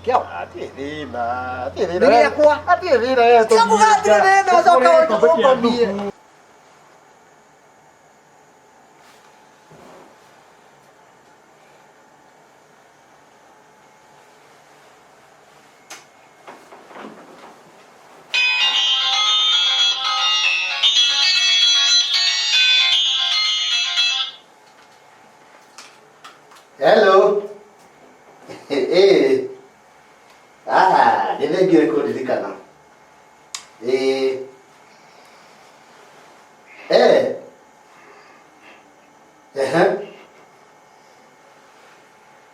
Kĩao. Hatirĩ thĩna, hatirĩ thĩna. Nĩ gĩakwa. Hatirĩ thĩna we Tiga kuga hatirĩ thĩna, ũcoke ũngomie. Hello. Eh. Ah, nĩ thengiũ nĩ kũndirikana. Eh. Eh. Ehe.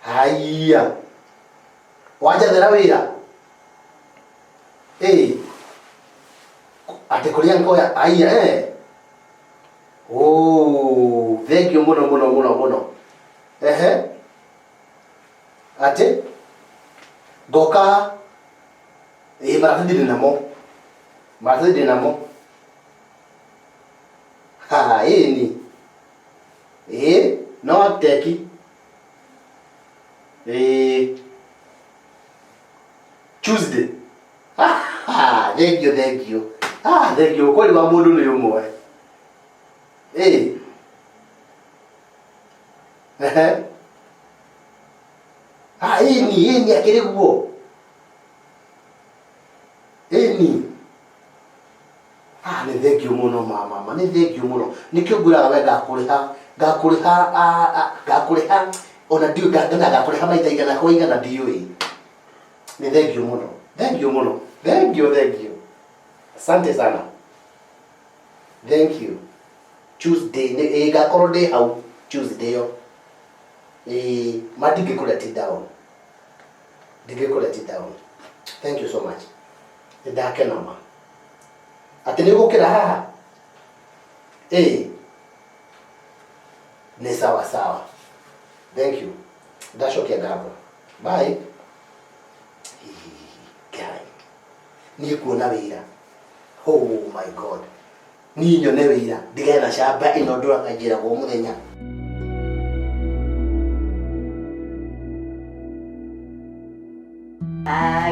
Haiya. Wanjathera wĩra? Eh. Atĩ kũrĩa ngoya aiya eh. Oh, thengiũ mũno mũno mũno mũno. Ehe. Atĩ ngoka ĩ maratathi ndĩ namo. Maratathi ndĩ namo. Ha, ĩni. Ĩ, no teki. Ĩ. Tuesday. Ah, thengiũ thengiũ. Ah, thengiũ kweli wa mũndũ nĩ ũmwe. Ĩ. Ehe. Ah, ĩni, ĩni akĩrĩ guo. Ĩni. Ah, nĩ thengiũ mũno mama, ma nĩ thengiũ mũno. Nĩkĩo ngwĩraga we ngakũrĩha, ngakũrĩha, ah, ah, ngakũrĩha ona ndiũĩ kana ngakũrĩha maita igana kwa igana ndiũĩ. Nĩ thengiũ mũno, thengiũ mũno, thengiũ, thengiũ. Asante sana. Thank you. Tuesday, nĩ ĩ ngakorwo ndĩ hau Tuesday ĩyo. Ĩ, ma ndingĩkũ let down. Ndingĩkũ let down. Thank you so much. Nĩ ndakena ma. Atĩ nĩ ũgũkĩra haha? Ĩ. Nĩ sawa sawa. Thank you. Ndacokia ngatho. Bye. Ngai. Niĩ kuona wĩra. Oh my God. Niĩ nyone wĩra ndigane na camba ĩno ndũraga njĩragwo mũthenya.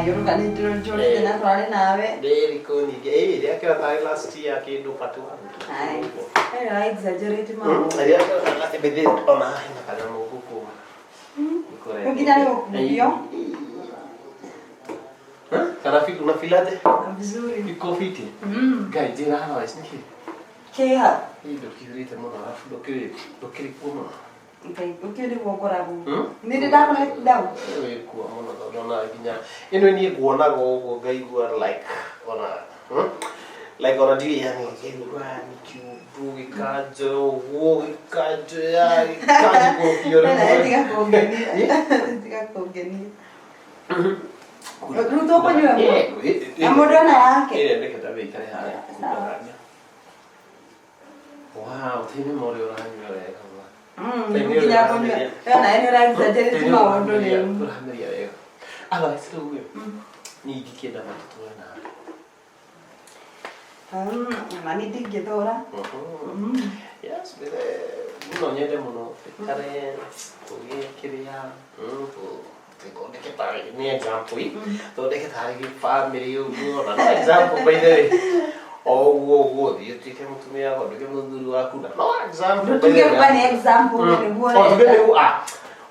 Ngĩruga nĩ njũrĩte na twarĩ nawe. Ndĩrikũ nyingĩ. Ĩ, rĩakĩra tarĩ last year kĩndũ part one. Ai. Ai, exaggerate maũndũ. Rĩakĩra tarĩ last year, ona hena kanyamũ gũkũ. Rĩu nginya nĩ gũkumbio. Kana una feel aje? Vizuri. Iko fiti? Ngai njĩra otherwise nĩkĩ? Kĩha. Ndũkĩhũrĩte mũno arabu ndũkĩrĩ ndũkĩrĩ kuo mũno. Ngai, ũkĩũĩ nĩguo ngoragwo. Hmm? Nĩ ndĩ ndakũnet down. Wĩ kuo mũno tondũ ona nginya ĩno niĩ nguonaga ũguo ngaigua like ona Like ona ndiũĩ yani ngaigua yani kĩũndũ gĩkanjoya ũguo gĩkanjoya gĩkanjikũrũkia Wena, tiga rĩmwe. kũngenia. Tiga kũngenia. Rĩu tũkũnyua ĩmwe? Na mũndũ ena yake. Ĩrĩa ndeke ta wĩikare harĩa. Sawa. Wow, tene more ũranyua wega ma. Nginya kũnyua. We nawe nĩ ũragĩcenjeretie maũndũ rĩu. Ũrameria wega. Otherwise rĩu ĩ, niĩ ingĩkĩenda ma tũtũre nawe. Ona niĩ ndingĩthũra. Yes, mbere no nyende mũno tũikare tũgĩe kĩrĩa tũthondeke tarĩ nĩ example ĩ thondeke tarĩ gĩbamĩrĩ ũguo na no example by the way o ũguo ũguo thiĩ ũtuĩke mũtumia wakwa nduĩke mũthuri waku na no example by the Ndũtuge way. kuga nĩ example nĩguo Oh, tuge ũrenda. nĩguo ah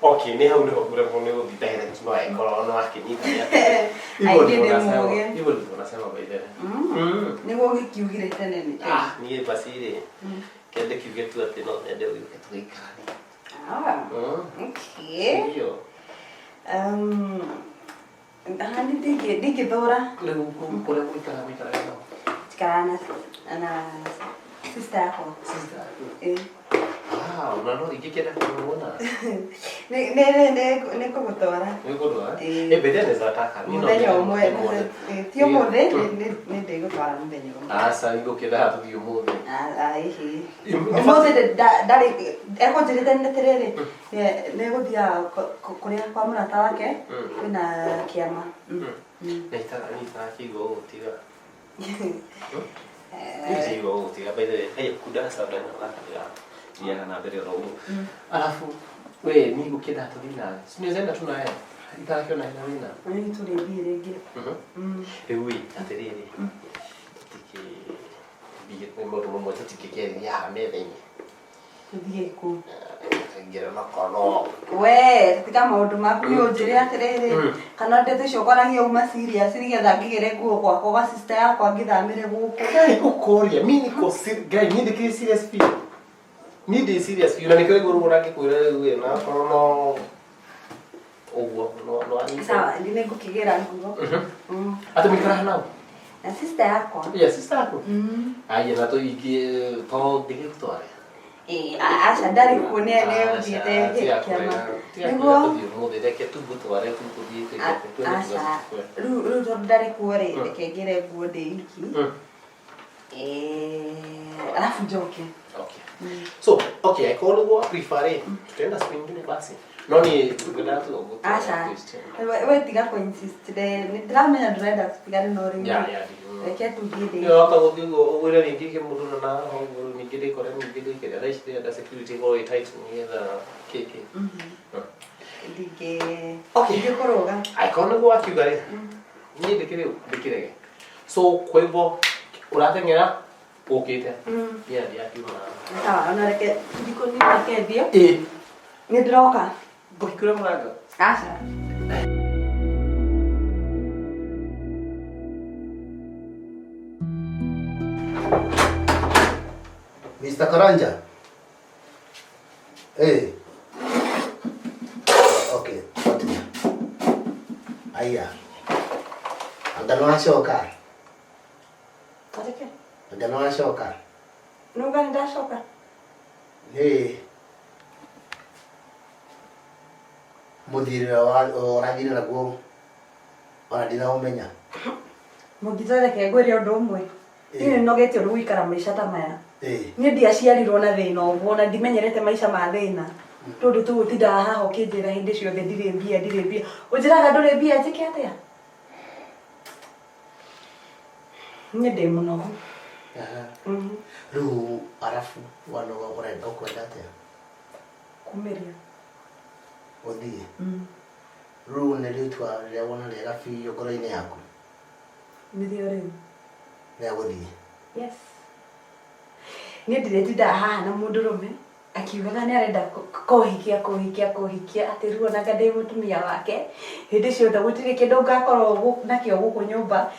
okay nĩ hau nĩho ngũremwo nĩ gũthiĩ direct no angĩkorwo no akĩnyita nĩ atĩa. Hivyo Aingĩ ndivyo nĩ nasema mũũgĩ. hivyo ndivyo nasema by the way. Nĩguo ũgĩkiugire tene nĩ tene. Ah, niĩ basi rĩ kende kiuge tu atĩ no nyende ũgĩũke tũgĩikaranie. Ah, okay. Ndio. Hani ndingĩthũra. Rĩu kũrĩa gũikara gũikaraga nao. Njikaraga na sister yakwa. Sister yaku? Ĩĩ. Wow, na no ingĩkĩenda kũmuona. Nĩ ngũgũtwara. Nĩ ũkũndwara? Ĩĩ. Ĩ mbere nĩ zataka. Niĩ no Mũthenya nyende ũmwe. ndĩmuone. Ti ũmũthĩ, nĩ ndĩgũtwara mũthenya ũmwe. Aca, ingũkĩendaga tũthiĩ ũmũthĩ. Ĩhĩ. Ũmũthĩ ndarĩ ekũnjĩrĩte atĩrĩrĩ, nĩ egũthiaga kũrĩa kwa mũrata wake kwĩna kĩama. Na itarakĩigua ũũ tiga. Nĩnjigua ũũ tiga by the way. Haya kunda soda ĩno gaka thiaga na mbere oro ũguo. Alafu we niĩ ngũkĩenda tũthiĩ nawe. Si unaweza enda tu nawe. Itarakĩona hena wĩna. Nĩ tũrĩthiĩ rĩngĩ. Rĩu ĩ atĩrĩrĩ tũtikĩthiĩ nĩ maũndũ mamwe tũtingĩkĩarĩria haha metha-inĩ. Tũthiĩ kũ? Ngĩra onokorwo We, tiga maũndũ maku nĩ ũnjĩre atĩrĩrĩ, kana ndeto icio ũkoragia uma serious nĩgetha ngĩgĩre nguo gwakwa gwa sister yakwa ngĩthamĩre gũkũ. Ngai ũkoria mi niko Ngai niĩ ndĩkĩrĩ serious biũ. Niĩ ndĩ serious biũ na nĩkĩo rĩu ũguo ndangĩkwĩra rĩu ĩ na okorwo no ũguo no no anyite. Sawa, nĩ ngũkĩgĩra nguo. Atĩ mũikaraga nao? Na sister yakwa. Yeah, sister yaku? Aya na tũ ingĩ to ndĩgĩgũtware. Ĩĩ, aca ndarĩ kuo nĩ ũthiĩte kĩama. Nĩguo Tũthiĩ ũmũthĩ reke tu ngũtware tu tũthiĩ twĩke aca rĩu rĩu tondũ ndarĩ kuo rĩ, reke ngĩre nguo ndĩ iki. Eh, alafu njoke. Okay. So, okay, angĩkorwo nĩguo prefer rĩ, tutaenda siku nyingine basi. No niĩ ngwendaga tu gũgũtwara Aca Christian. we tiga kũ insist nĩ ndĩramenya ndũrenda tũtigane no rĩu. Yeah, yeah. Reke tũthiĩ ndĩ. Nĩ wahota gũthiĩ ũguo ũgwĩre ningĩ kĩmũndũ na na ho ũguo rĩu ningĩ ndĩkore ningĩ ndĩkĩrĩa thaa ici ndĩrenda security ĩkorwo ĩ tight nĩgetha kĩkĩ. Ndingĩ Okay. ndingĩkũrũga. Angĩkorwo nĩguo wakiuga rĩ, niĩ ndĩkĩrĩ ndĩkĩrege. So kwa hivyo ũrateng'era ũkĩte. Yeah, ndiakiuma. Sawa, ona reke ndikũ nĩ reke thiĩ. Ĩ. Nĩ ndĩroka. Ngũhingũre mũrango. Aca. Mr. Karanja. Hey. Okay, continue. Aya. Anga nĩ wacoka. Tareke. Anga nĩ wacoka. Nĩ uga nĩ ndacoka. Nĩ mũthirĩro ũrathire naguo ona ndinaũmenya. Mũngito reke ngwĩre ũndũ ũmwe. Niĩ nĩ nogetio nĩ gũikara maica ta maya. Ĩĩ. Niĩ ndiaciarirwo na thĩna ũguo na ndimenyerete maica ma thĩna. Tondũ tũgũtindaga haha ũkĩnjĩra hĩndĩ ciothe ndirĩ mbia ndirĩ mbia. Ũnjĩraga ndũrĩ mbia njĩke atĩa? Niĩ ndĩ mũnogu. Aha. Rĩu arabu wanoga ũrenda ũkwenda atĩa? Kumĩria. Ũthiĩ. Rĩu nĩrĩo itua rĩrĩa wona rĩega biũ ngoro-inĩ yaku Nĩrĩo rĩu. rĩa gũthiĩ. Yes. Niĩ ndĩrĩtindaga haha na mũndũrũme akiugaga nĩ arenda kũhikia kũhikia kũhikia atĩ rĩu onanga ndĩ mũtumia wake hĩndĩ ciothe gũtirĩ kĩndũ ngakorwo nakĩo gũkũ nyũmba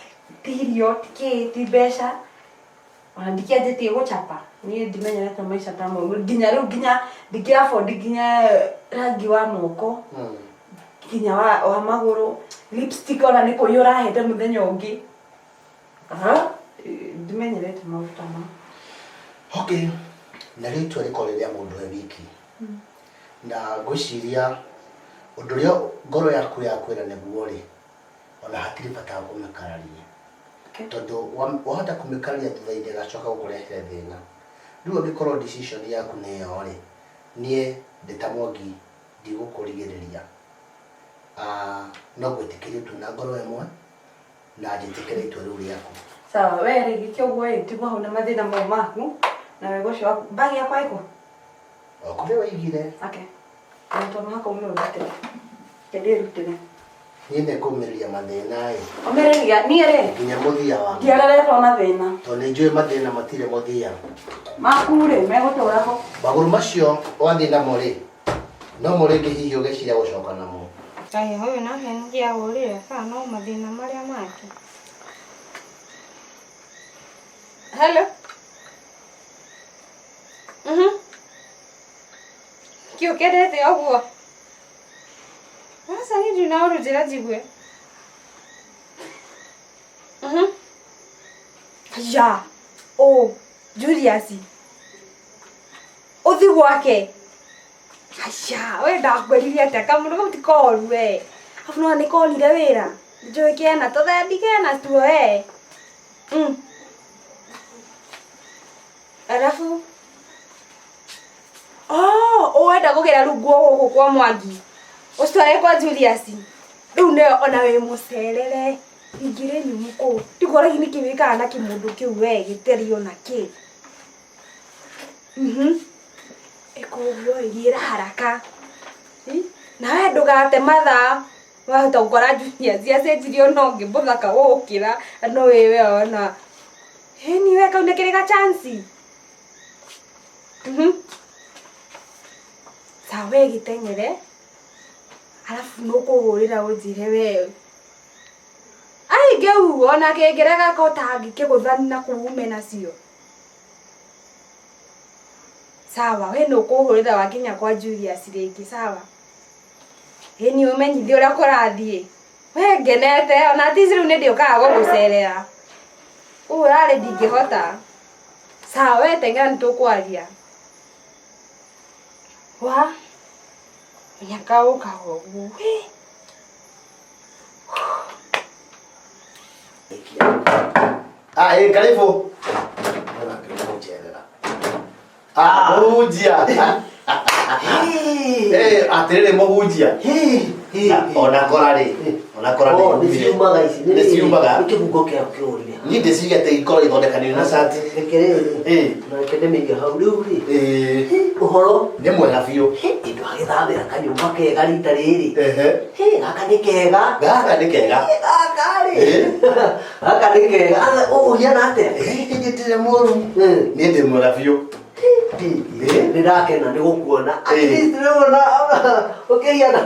ti irio ti kĩ ti mbeca ona ndikĩanjĩtie gũcapa. Niĩ ndimenyerete maica ta mau nginya rĩu nginya ndingĩ afford nginya rangi wa moko nginya wa magũrũ lipstick ona nĩ kũiyũra ahete mũthenya ũngĩ. Aha, ndimenyerete maũndũ ta mau. Okay, na rĩu itua rĩkorwo rĩ rĩa mũndũ e wiki. Na ngwĩciria ũndũ ũrĩa ngoro yaku yakwĩra nĩguo rĩ, ona hatirĩ bata wa kũmĩkararia. Okay. Tondũ wahota kũmĩkararia thutha-inĩ ĩgacoka gũkũrehere thĩna. Rĩu angĩkorwo decision yaku nĩ ĩyo rĩ, niĩ ndĩ ta Mwangi ndigũkũrigĩrĩria. Ah, no ngwĩtĩkĩria ũtue na ngoro ĩmwe na njĩtĩkĩre itua rĩu rĩaku. Sawa, we rĩ gĩke ũguo ĩ, tigwo hau na mathĩna mau maku na wega ũcio waku. Bag yakwa ĩkũ? O kũrĩa waigire. Okay. Na to mũhaka ume ũndutĩre. Reke ndĩrutĩre. Niĩ nĩ ngũmĩrĩria mathĩna ĩ. Ũmĩrĩria, niĩ rĩ. Nginya mũthia wa. Ndiareretwo na thĩna. Tondũ nĩ njũĩ mathĩna matirĩ mũthia. Maku rĩ, megũtũra ho. Magũrũ macio wathiĩ namo rĩ, no mo rĩngĩ hihi ũgeciria gũcoka namo. Kaĩ ũyũ nake nĩkĩ ahũrire kana no mathĩna marĩa make. Hello. Mhm. Kĩ ũkenete ũguo? Aca niĩ ndirĩ na ũndũ njĩra njigue. Mhm. Ya. Ũ, Julius. Ũthi gwake. Aya, we ndakwĩrire atĩa kamũndũ kau ti koru we. Arabu nĩwona nĩ konire wĩra. Njũĩ kena tũthendi kena tuo we. Arabu Oh, ũwenda kũgĩra rĩu nguo gũkũ kwa Mwangi. Ũcitware kwa Julius. Rĩu nĩyo ona wĩ mũcerere. Ingĩrĩ nyũmũ kũu. Ndikũragia nĩkĩ wĩkaga na kĩmũndũ kĩu we gĩteri ona kĩ. Mhm. Ĩka ũguo ĩ, gĩra haraka. Nawe ndũgate mathaa. Wahota gũkora Julius acenjirie ona ũngĩ mũthaka gũgũkĩra no wewe ona. Ĩni we kau nĩ kĩrĩ ga chance. Mhm. Sawa we gĩteng'ere arabu nũkũhũrĩra ũnjĩre we ai ngĩu ona kĩngĩrega ko tangĩkĩgũthani na kũu ume nacio. Sawa we nũkũhũrĩra wakinya kwa Julius rĩngĩ sawa. Ĩni ũmenyithie ũrĩa kũrathiĩ. We ngenete ona tici rĩu nĩ ndĩũkaga gũgũcerera. Ũũ ũrarĩ ndingĩhota. Sawa we teng'era nĩ tũkwaria. Wa mũnyaka ũkaga ũguo. Wĩ. Ah, eh, karibu. Ah, mũhunjia. Eh, atĩrĩrĩ mũhunjia. Ona kora rĩ, ona kora nĩ Oh, nĩ ciumaga ici. Nĩ ciumaga. Nĩ kĩbungo kĩa kĩũrire. Niĩ ndĩciria atĩ ikorwo ithondekanĩire na cati. Reke rĩrĩ. Na reke ndĩmĩige hau rĩu rĩ. Ũhoro nĩ mwega biũ. Ndwagĩthambĩra kanyũmba kega rita rĩrĩ. Gaka nĩ kega. Gaka nĩ kega. Gaka rĩ. Gaka nĩ kega. Ũhiana atĩa? Niĩ ndirĩ mũru. Niĩ ndĩ mwega biũ. Nĩ ndakena nĩ gũkuona. At least rĩu ona ũkĩhiana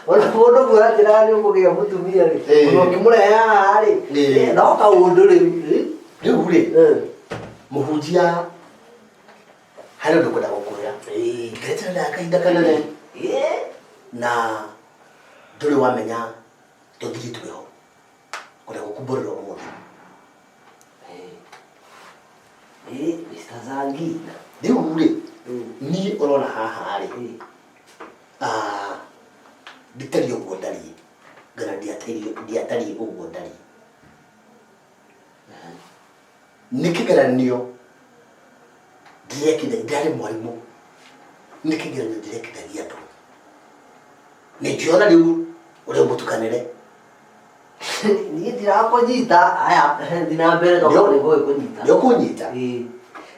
ona mũndũ kuona njĩra nĩ ũkũgĩa mũtumia rĩ. Ona ũkĩmũrehe haha rĩ. No kaũndũ rĩu. Rĩu rĩ, mũhunjia harĩ ũndũ ngwenda gũkwĩra. Ngeterera kahinda kanene na ndũrĩ wamenya tũthiri twĩho. Ngwenda gũkumbũrĩra ũmũthĩ. Mr. Zangi. Rĩu rĩ, niĩ ũrona haha rĩ, ah, nditariĩ ũguo ndariĩ, kana ndiatariĩ ũguo ndariĩ. Nĩ kĩgeranio ndĩrekithagia, ndĩrarĩ mwarimũ, nĩ kĩgeranio ndĩrekithagia andũ. Nĩ njũĩ ona rĩu ũrĩa mũtukanĩre. Niĩ ndirakũnyita, aya, thiĩ na mbere tokorwo nĩ ngũgĩkũnyita. Nĩ ũkũnyita?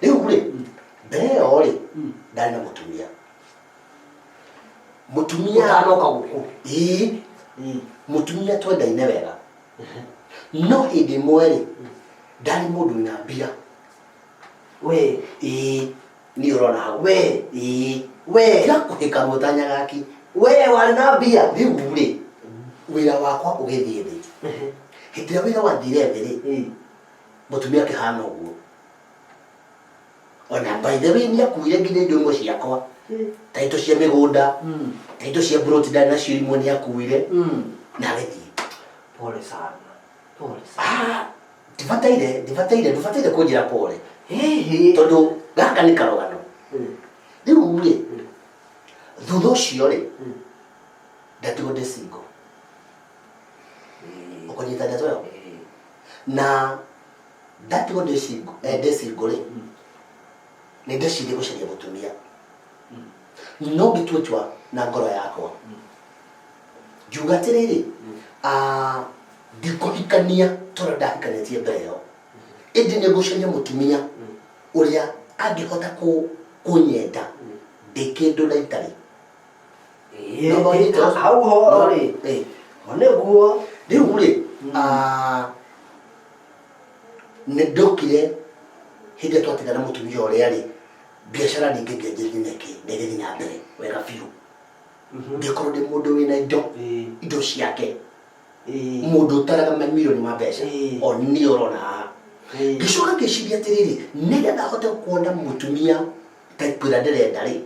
Rĩu rĩ, mbere ĩyo rĩ, ndarĩ na mũtumia. Mũtumia Ũtanoka gũkũ? Ĩĩ. Mũtumia twendaine wega. No hĩndĩ ĩmwe rĩ, ndarĩ mũndũ wĩna mbia. We? Ĩĩ, niĩ ũrona hau. We? Ĩĩ. We? Tiga kũhĩka ruo nyagaki. We warĩ na mbia? Rĩu rĩ, wĩra wakwa ũgĩthiĩ thĩ. Hĩndĩ ĩrĩa wĩra wathire thĩ rĩ, mũtumia akĩhana ũguo. Ona by the way nĩ akuire nginya indo imwe ciakwa, ta indo cia mĩgũnda, ta indo cia mburoti ndarĩ nacio imwe nĩ akuire na agĩthiĩ. Pole sana, pole sana. Ah, ndibataire ndibataire ndũbataire kũnjĩra pole, Hihi. tondũ gaka nĩ karũgano. Rĩu rĩ, thutha ũcio rĩ, ndatigwo ndĩ single. Ũkũnyita ndeto ĩyo? Na ndatigwo ndĩ single, ndĩ single rĩ, nĩ ndecirie gũcaria mũtumia, no ngĩtua itua na ngoro yakwa ngiuga atĩrĩrĩ, ah, ndikũhikania tondũ ndahikanĩtie mbere ĩyo, ĩndĩ nĩ ngũcaria mũtumia ũrĩa angĩhota kũnyenda ndĩ kĩndũ na itarĩ. No wanyita ũcio? Hau ho rĩ, ho nĩguo. Rĩu rĩ, ah, nĩ ndokire hĩndĩ ĩrĩa twatigana mũtumia ũrĩa rĩ, biacara ningĩ ngĩanjĩrĩria na ĩkĩ na ĩgĩthiĩ na mbere wega biũ, ngĩkorwo ndĩ mũndũ wĩna indo, indo ciake, mũndũ ũtaraga mamirioni ma mbeca. O niĩ ũrona haha, ngĩcoka ngĩciria atĩrĩrĩ, nĩgetha hote kuona mũtumia type ĩrĩa ndĩrenda rĩ,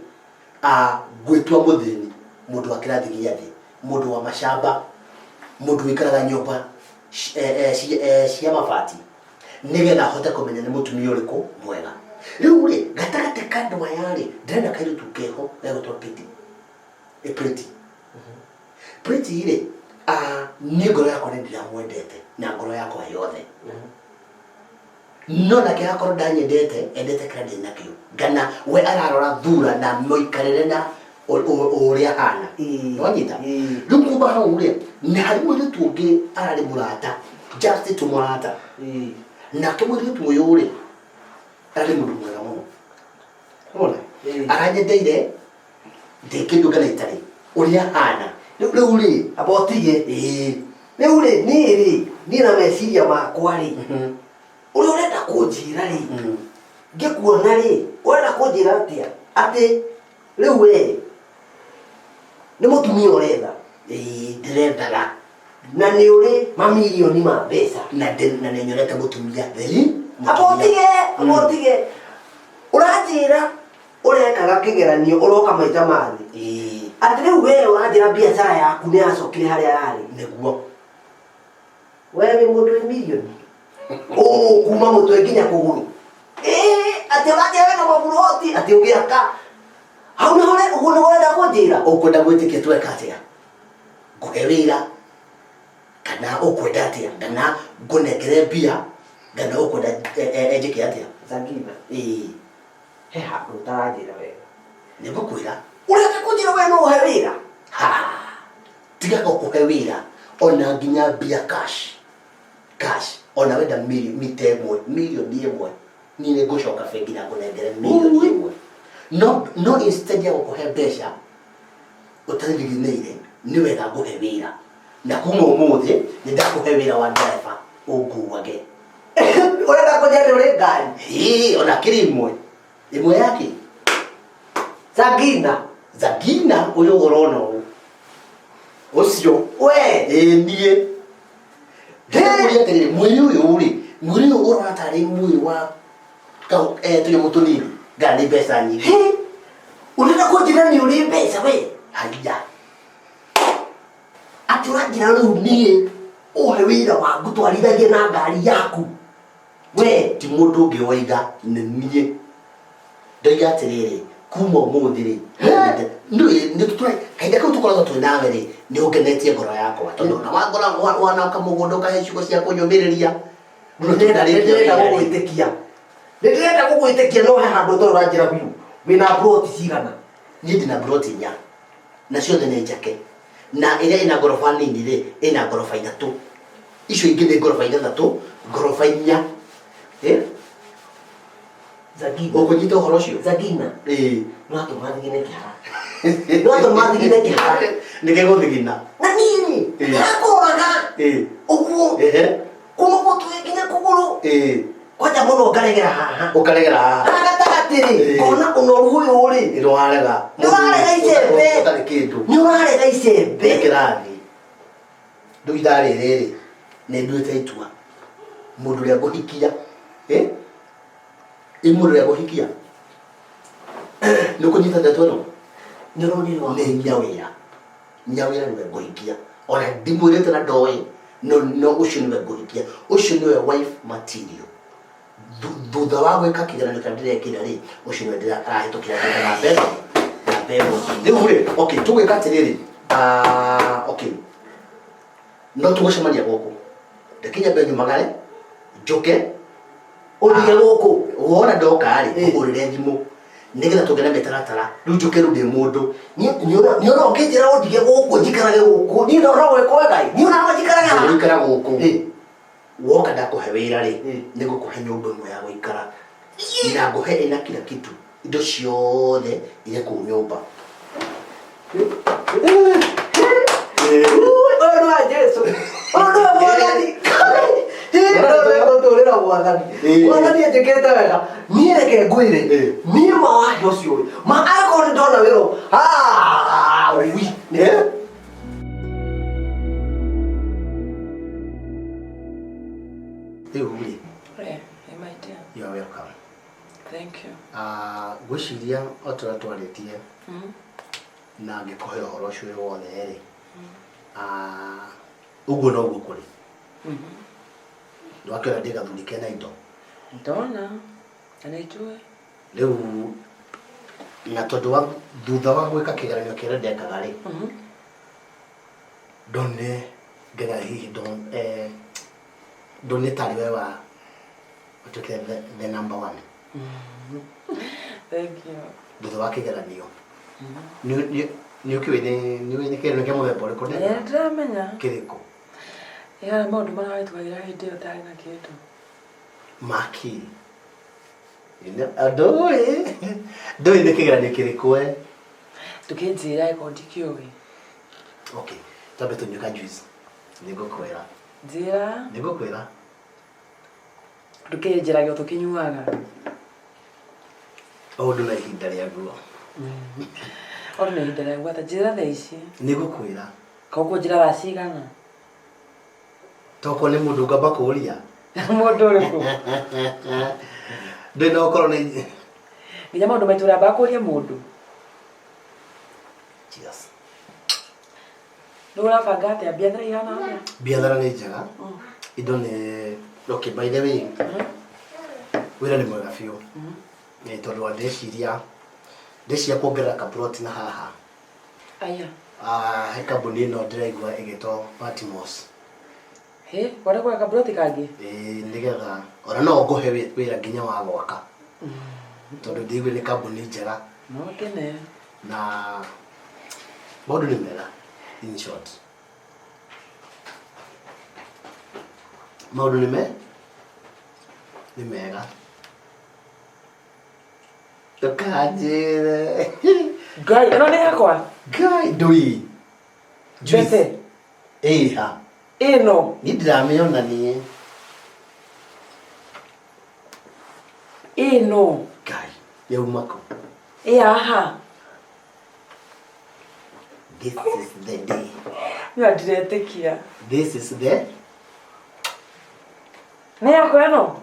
ah, ngwĩtua mũthĩni, mũndũ wa kĩrathi gĩa thĩ, mũndũ wa macamba, mũndũ wĩikaraga nyũmba cia mabati, nĩgetha hote kũmenya nĩ mũtumia ũrĩkũ mwega. Rĩu rĩ, gatagatĩ ka andũ aya rĩ, ndĩrenda kairĩtu keho gegwĩtwo Pretty. Pretty, Pretty rĩ, ah, niĩ ngoro yakwa nĩ ndĩramwendete na ngoro yakwa yothe, no nake akorwo ndanyendete, endete kĩrĩa ndĩ nakĩo, kana we ararora thura na mũikarĩre na ũrĩa hana. Nĩwanyita? Rĩu kuma hau rĩ, nĩ harĩ mũirĩtu ũngĩ ararĩ mũrata, just tu mũrata. Nake mũirĩtu ũyũ rĩ, ararĩ mũndũ mwega mũno. Wona aranyendeire ndĩ kĩndũ kana itarĩ ũrĩa hana rĩu rĩ. Amba ũtige. Ĩĩ. Rĩu rĩ, niĩ rĩ, niĩ na meciria makwa rĩ, ũrĩa ũrenda kũnjĩra rĩ, ngĩkuona rĩ, ũrenda kũnjĩra atĩa? Atĩ rĩu we nĩ mũtumia ũretha? Ĩĩ, ndĩrethaga. Na nĩ ũrĩ mamirioni ma mbeca? Na nĩ nyonete mũtumia theri. Amba ũtige, amba ũtige. Ũranjĩra ũrekaga kĩgeranio ũroka maita mathĩ? Ĩĩ. Atĩ rĩu we ũranjĩra biacara yaku nĩ yacokire harĩa yarĩ? Nĩguo. We wĩ mũndũ wĩ mirioni ũũ kuma mũtwe nginya kũgũrũ? Ĩĩ, atĩ ũranjĩra wĩna maburoti, atĩ ũgĩaka hau nĩho ũguo nĩguo ũrenda kũnjĩra? Ũkwenda gwĩtĩkia tweka atĩa? Ngũhe wĩra kana ũkwenda atĩa? Kana ngũnengere mbia kana ũkwenda njĩke atĩa? Zangina. Ĩĩ. He handũ ũtaranjĩra wega. Nĩ ngũkwĩra. Ũrenda kũnjĩra we no ũhe wĩra? Ha, tigaga kũhe wĩra, ona nginya mbia cash cash, ona wenda mita ĩmwe, mirioni ĩmwe, niĩ nĩ ngũcoka bengi na ngũnengere mirioni ĩmwe. No instead ya gũkũhe mbeca ũtarĩriganĩire, nĩ wega ngũhe wĩra, na kuma ũmũthĩ nĩ ndakũhe wĩra wa driver ũnguage. Ũrenda kũnjĩra nĩ ũrĩ ngari? Ĩĩ, ona kĩrĩ ĩmwe ĩmwe yake. Zangina. Zangina ũyũ ũrona ũũ ũcio. We. Ĩĩ, niĩ ndĩrakũria atĩrĩrĩ, mwĩrĩ ũyũ rĩ, mwĩrĩ ũyũ ũrona tarĩ mwĩrĩ wa tũnyamũ tũnini, ngana nĩ mbeca nyingĩ. Hĩ, ũrenda kũnjĩra nĩ ũrĩ mbeca we? Haiya. Atĩ ũranjĩra rĩu niĩ ũhe wĩra wa ngũtwarithagie na ngari yaku we? Ti mũndũ ũngĩ waiga, nĩ niĩ ndoiga atĩrĩrĩ, kuma ũmũthĩ rĩ, kahinda kau tũkoragwo twĩ nawe rĩ, nĩ ũngenetie ngoro yakwa, tondũ ona wangora wanaka mũgũnda ũkahe ciugo cia kũnyũmĩrĩria. Nĩ ndĩrenda gũgwĩtĩkia, nĩ ndĩrenda gũgwĩtĩkia, no he handũ ũtarĩ ũranjĩra biũ. Wĩna ploti cigana? Niĩ ndĩna ploti inya na ciothe nĩ njake, na ĩrĩa ĩna ngoroba nini rĩ, ĩna ngoroba ithatũ, icio ingĩ nĩ ngoroba ithathatũ, ngoroba inya. Eh? Zangina. Ũkũnyita ũhoro ũcio? Zangina. Ĩĩ. No atũma thigine kĩhara, no atũma thigine kĩhara. Nĩ gĩgũthigina. Na niĩ rĩ, ndĩrakũroraga ũguo kuma mũtwe nginya kũgũrũ, kwanja mũno ngaregera haha. Ũkaregera haha. Haha gatagatĩ rĩ, ngona ũnoru ũyũ rĩ. Nĩ warega. Nĩ ũrarega icembe. Ũtarĩ kĩndũ. Nĩ ũrarega icembe. Nĩ kĩrathi rĩu ithaa rĩrĩ rĩ, nĩ nduĩte itua, mũndũ ũrĩa ngũhikia, ĩ mũndũ ũrĩa ngũhikia. Nĩ ũkũnyita ndeto ĩno? Nĩ ũronire wa nĩ nyawĩra. Nyawĩra nĩwe ngũhikia. Ona ndimwĩrĩte na ndoĩ, no no ũcio nĩwe ngũhikia. Ũcio nĩwe wife material. Thutha wa gwĩka kĩgeranio kĩrĩa ndĩrekire rĩ, ũcio nĩwe ndĩra arahĩtũkĩra namba namba ĩno namba ĩmwe. Rĩu rĩ, okay, tũgwĩka atĩrĩrĩ, ah, okay, no tũgũcemania gũkũ. Reke nyambe nyumagare, njũke, Ũndige gũkũ. Wona ndoka rĩ, ngũhũrĩre thimũ nĩgetha tũgĩe na mĩtaratara. Rĩu njũke rĩu ndĩ mũndũ. Nĩ ũra ũkĩnjĩra ũndige gũkũ njikarage gũkũ. Niĩ ndona gwĩkwo Ngai. Niĩ ona njikarage haha. Gũikara gũkũ. Woka ndakũhe wĩra rĩ, nĩ ngũkũhe nyũmba ĩmwe ya gũikara. Na ngũhe ĩna kila kitu. Indo ciothe irĩ kũu nyũmba. Ũyũ nĩwe Jesu. Ũyũ nĩwe Mwathani. Ngũtũrĩra Mwathani. Mwathani anjĩkĩte wega. Niĩ reke ngwĩre. Niĩ ma wahe ũcio ũyũ. Ma angĩkorwo nĩ ndona wĩra ũyũ. Ah, ui. Rĩu rĩ, Eh, eh, my dear. you are welcome. Thank you. Ah, ngwĩciria o ta ũrĩa twarĩtie na ngĩkũhe ũhoro ũcio wĩ wothe rĩ, ah, ũguo noguo kũrĩ. Nĩwakĩona ndĩ gathuri kena indo. Ndona. Na nĩ njũĩ. Rĩu na tondũ wa thutha wa gwĩka kĩgeranio kĩrĩa ndekaga rĩ, ndonire nginya hihi ndonire tarĩ we wa ũtuĩke the number one. Thank you. Thutha wa kĩgeranio. Nĩ ũkĩũĩ nĩ ũĩ nĩ kĩgeranio kĩa mũthemba ũrĩkũ Ĩĩ, ndĩramenya. Kĩrĩkũ? Ĩĩ, maũndũ marahĩtũkagĩra hĩndĩ ĩyo ndarĩ na kĩndũ. Maki. Ndũĩ. Ndũĩ nĩ kĩgeranio kĩrĩkũ we. Ndũkĩnjĩra ĩkorwo ndikĩũĩ. Okay, twambe tũnyue ka juice. Nĩngũkwĩra. Njĩra. Nĩngũkwĩra. Ndũkĩnjĩrage o tũkĩnyuaga. O ũndũ na ihinda rĩaguo. O ũndũ na ihinda rĩaguo ata njĩra thaa ici. Nĩngũkwĩra. Koguo njĩra thaa cigana? Tokorwo nĩ mũndũ ngamba kũũria. Mũndũ ũrĩkũ? Ndũĩ no ũkorwo nĩ Nginya maũndũ maitũ ũramba kũũria mũndũ. Cheers. Rĩu ũrabanga atĩa? Biathara ihana atĩa? Biathara nĩ njega. Indo nĩ okay by the way. Wĩra nĩ mwega biũ. Nĩ tondũ wa ndeciria ndeciria kuongerera kaplot na haha. Aya. Ah, he kambuni ĩno ndĩraigua ĩgĩtwo Patmos. Hĩ, kwenda kuoya kaploti kangĩ? Ĩĩ, nĩgetha ona no ngũhe wĩra nginya wa gwaka. Tondũ ndĩraigua nĩ kambuni njega. No ngene. Na maũndũ nĩ mega in short. Maũndũ nĩ me nĩ mega. Ndũkanjĩre. Ngai, ĩno nĩ yakwa? Ngai, ndũi. Mbete. Ĩha. Ĩno. Niĩ ndiramĩona niĩ. Ĩno. Ngai, yauma kũ? Ĩ haha. This is the day. Niĩ ndiretĩkia. This is the Nĩ yakwa ĩno?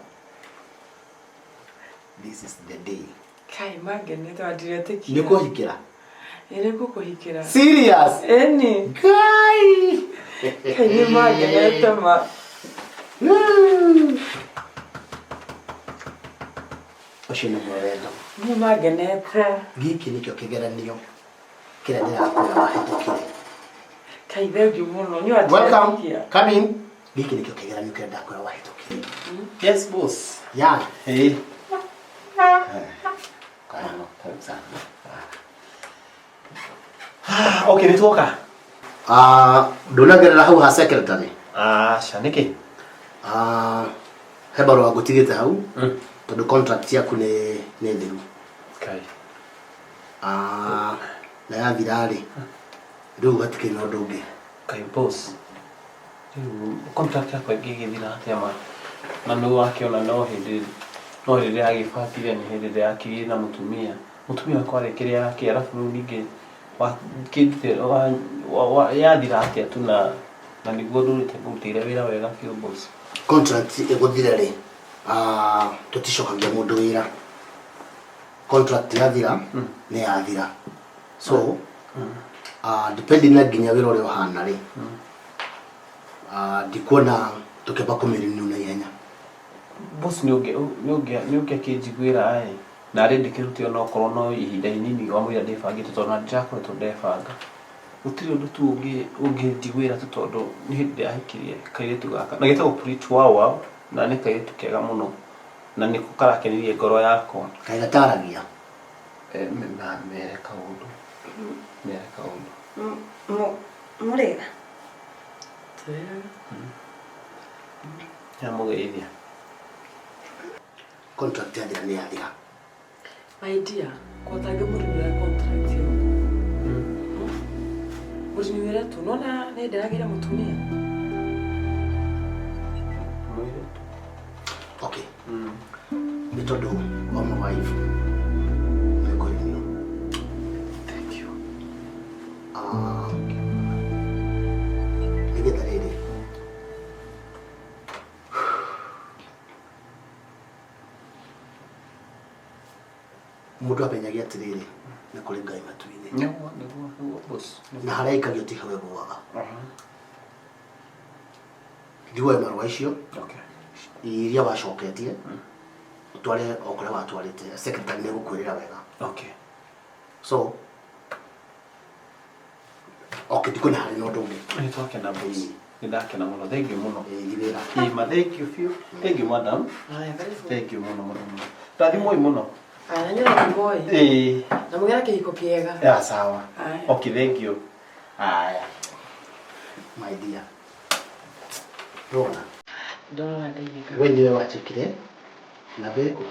This is the day. Kai mangenete wa ndiretĩkia. Nĩ kũhikĩra? Ĩ nĩ ngũkũhikĩra. Serious? Ĩni. Ngai. Kai nĩ mangenete ma. Ũcio nĩguo wendo. Nĩ mangenete. Gĩkĩ nĩkĩo kĩgeranio kĩrĩa ndĩrakwĩra wahĩtũkire. Kai thengiũ mũno. Nĩ wa Welcome. ndiretĩkia. Come in. Gĩkĩ nĩkĩo kĩgeranio kĩrĩa ndakwĩra wahĩtũkire. Yes, boss. Yeah. Hey. Karibu, karibu sana. Okay, nĩ tuoka. Ah, ndũnagerera hau ha secretary. Aca, nĩkĩ? Ah, he barũa ngũtigĩte hau tondũ contract yaku nĩ nĩ thiru. Kai. Ah, na yathira rĩ, rĩu hatikĩrĩ na ũndũ ũngĩ. Kai boss. Rĩu contract yakwa ĩngĩgĩthira atĩa ma? Na nĩ wakĩona no hĩndĩ no hĩndĩ ndĩragĩbangire nĩ hĩndĩ ndĩrakĩgĩire na mũtumia. Mũtumia wakwa arĩ kĩrĩa yake arabu rĩu ningĩ yathira atĩa tu na na nĩguo ndũrĩte ngũrutĩire wĩra wega biũ boss. Contract ĩgũthira rĩ, ah, tũticokagia mũndũ wĩra. Contract yathira nĩ yathira. So depending na nginya wĩra ũrĩa ũhana rĩ, ndikuona tũkĩamba kũmĩrenew na ihenya. Boss, nĩ ũngĩakĩnjiguĩra ĩ narĩ ndĩkĩrute onokorwo no ihinda inini wa mũira ndĩbangĩte, tondũ na ndĩrakoretwo ndebanga. Gũtirĩ ũndũ tu ũngĩnjiguĩra tu, tondũ nĩ hĩndĩ ndĩrahikirie kairĩtu gaka na getagwo Pretty Wow Wow, na nĩ kairĩtu kega mũno na nĩko karakenirie ngoro yakwa. Kaĩ gataragia? Mere kaũndũ, mere kaũndũ. Mũrĩega? Nyamũgeithia. Contract yathira nĩ yathira. My dear, kotangĩ mũrinĩra contract ĩyo. Mũrinĩre tu, nona nĩ ndĩragĩire mũtumia. Mũirĩtu. Okay, nĩ tondũ wa my wife nĩ kũrenew. Thank you. Nĩgetha rĩrĩ mũndũ amenyage atĩrĩrĩ, nĩ kũrĩ Ngai matu-inĩ. Nĩguo, boss. Na harĩa aikagio ti hau ĩgũaga. Thiĩ woe marũa icio iria wacoketie, ũtware o kũrĩa watwarĩte. Secretary nĩ egũkwĩrĩra wega. So okay, ndikuona harĩ na ũndũ ũngĩ. Nĩ twakena, boss, nĩ ndakena mũno, thank you mũno. Ĩĩ, wĩra. Ĩ ma, thank you biũ, thank you, madam. Haya, karibu. Thank you mũno mũno mũno, rathimoi mũno. Aya, na nyũrathimoi. Ĩĩ. Na mũgĩe na kĩhiko kĩega. Ya, sawa. Haya. Okay, thank you, haya. My dear, ndona Ndorora ndeithĩka. We nĩwe wachekire namba ĩrĩkũ?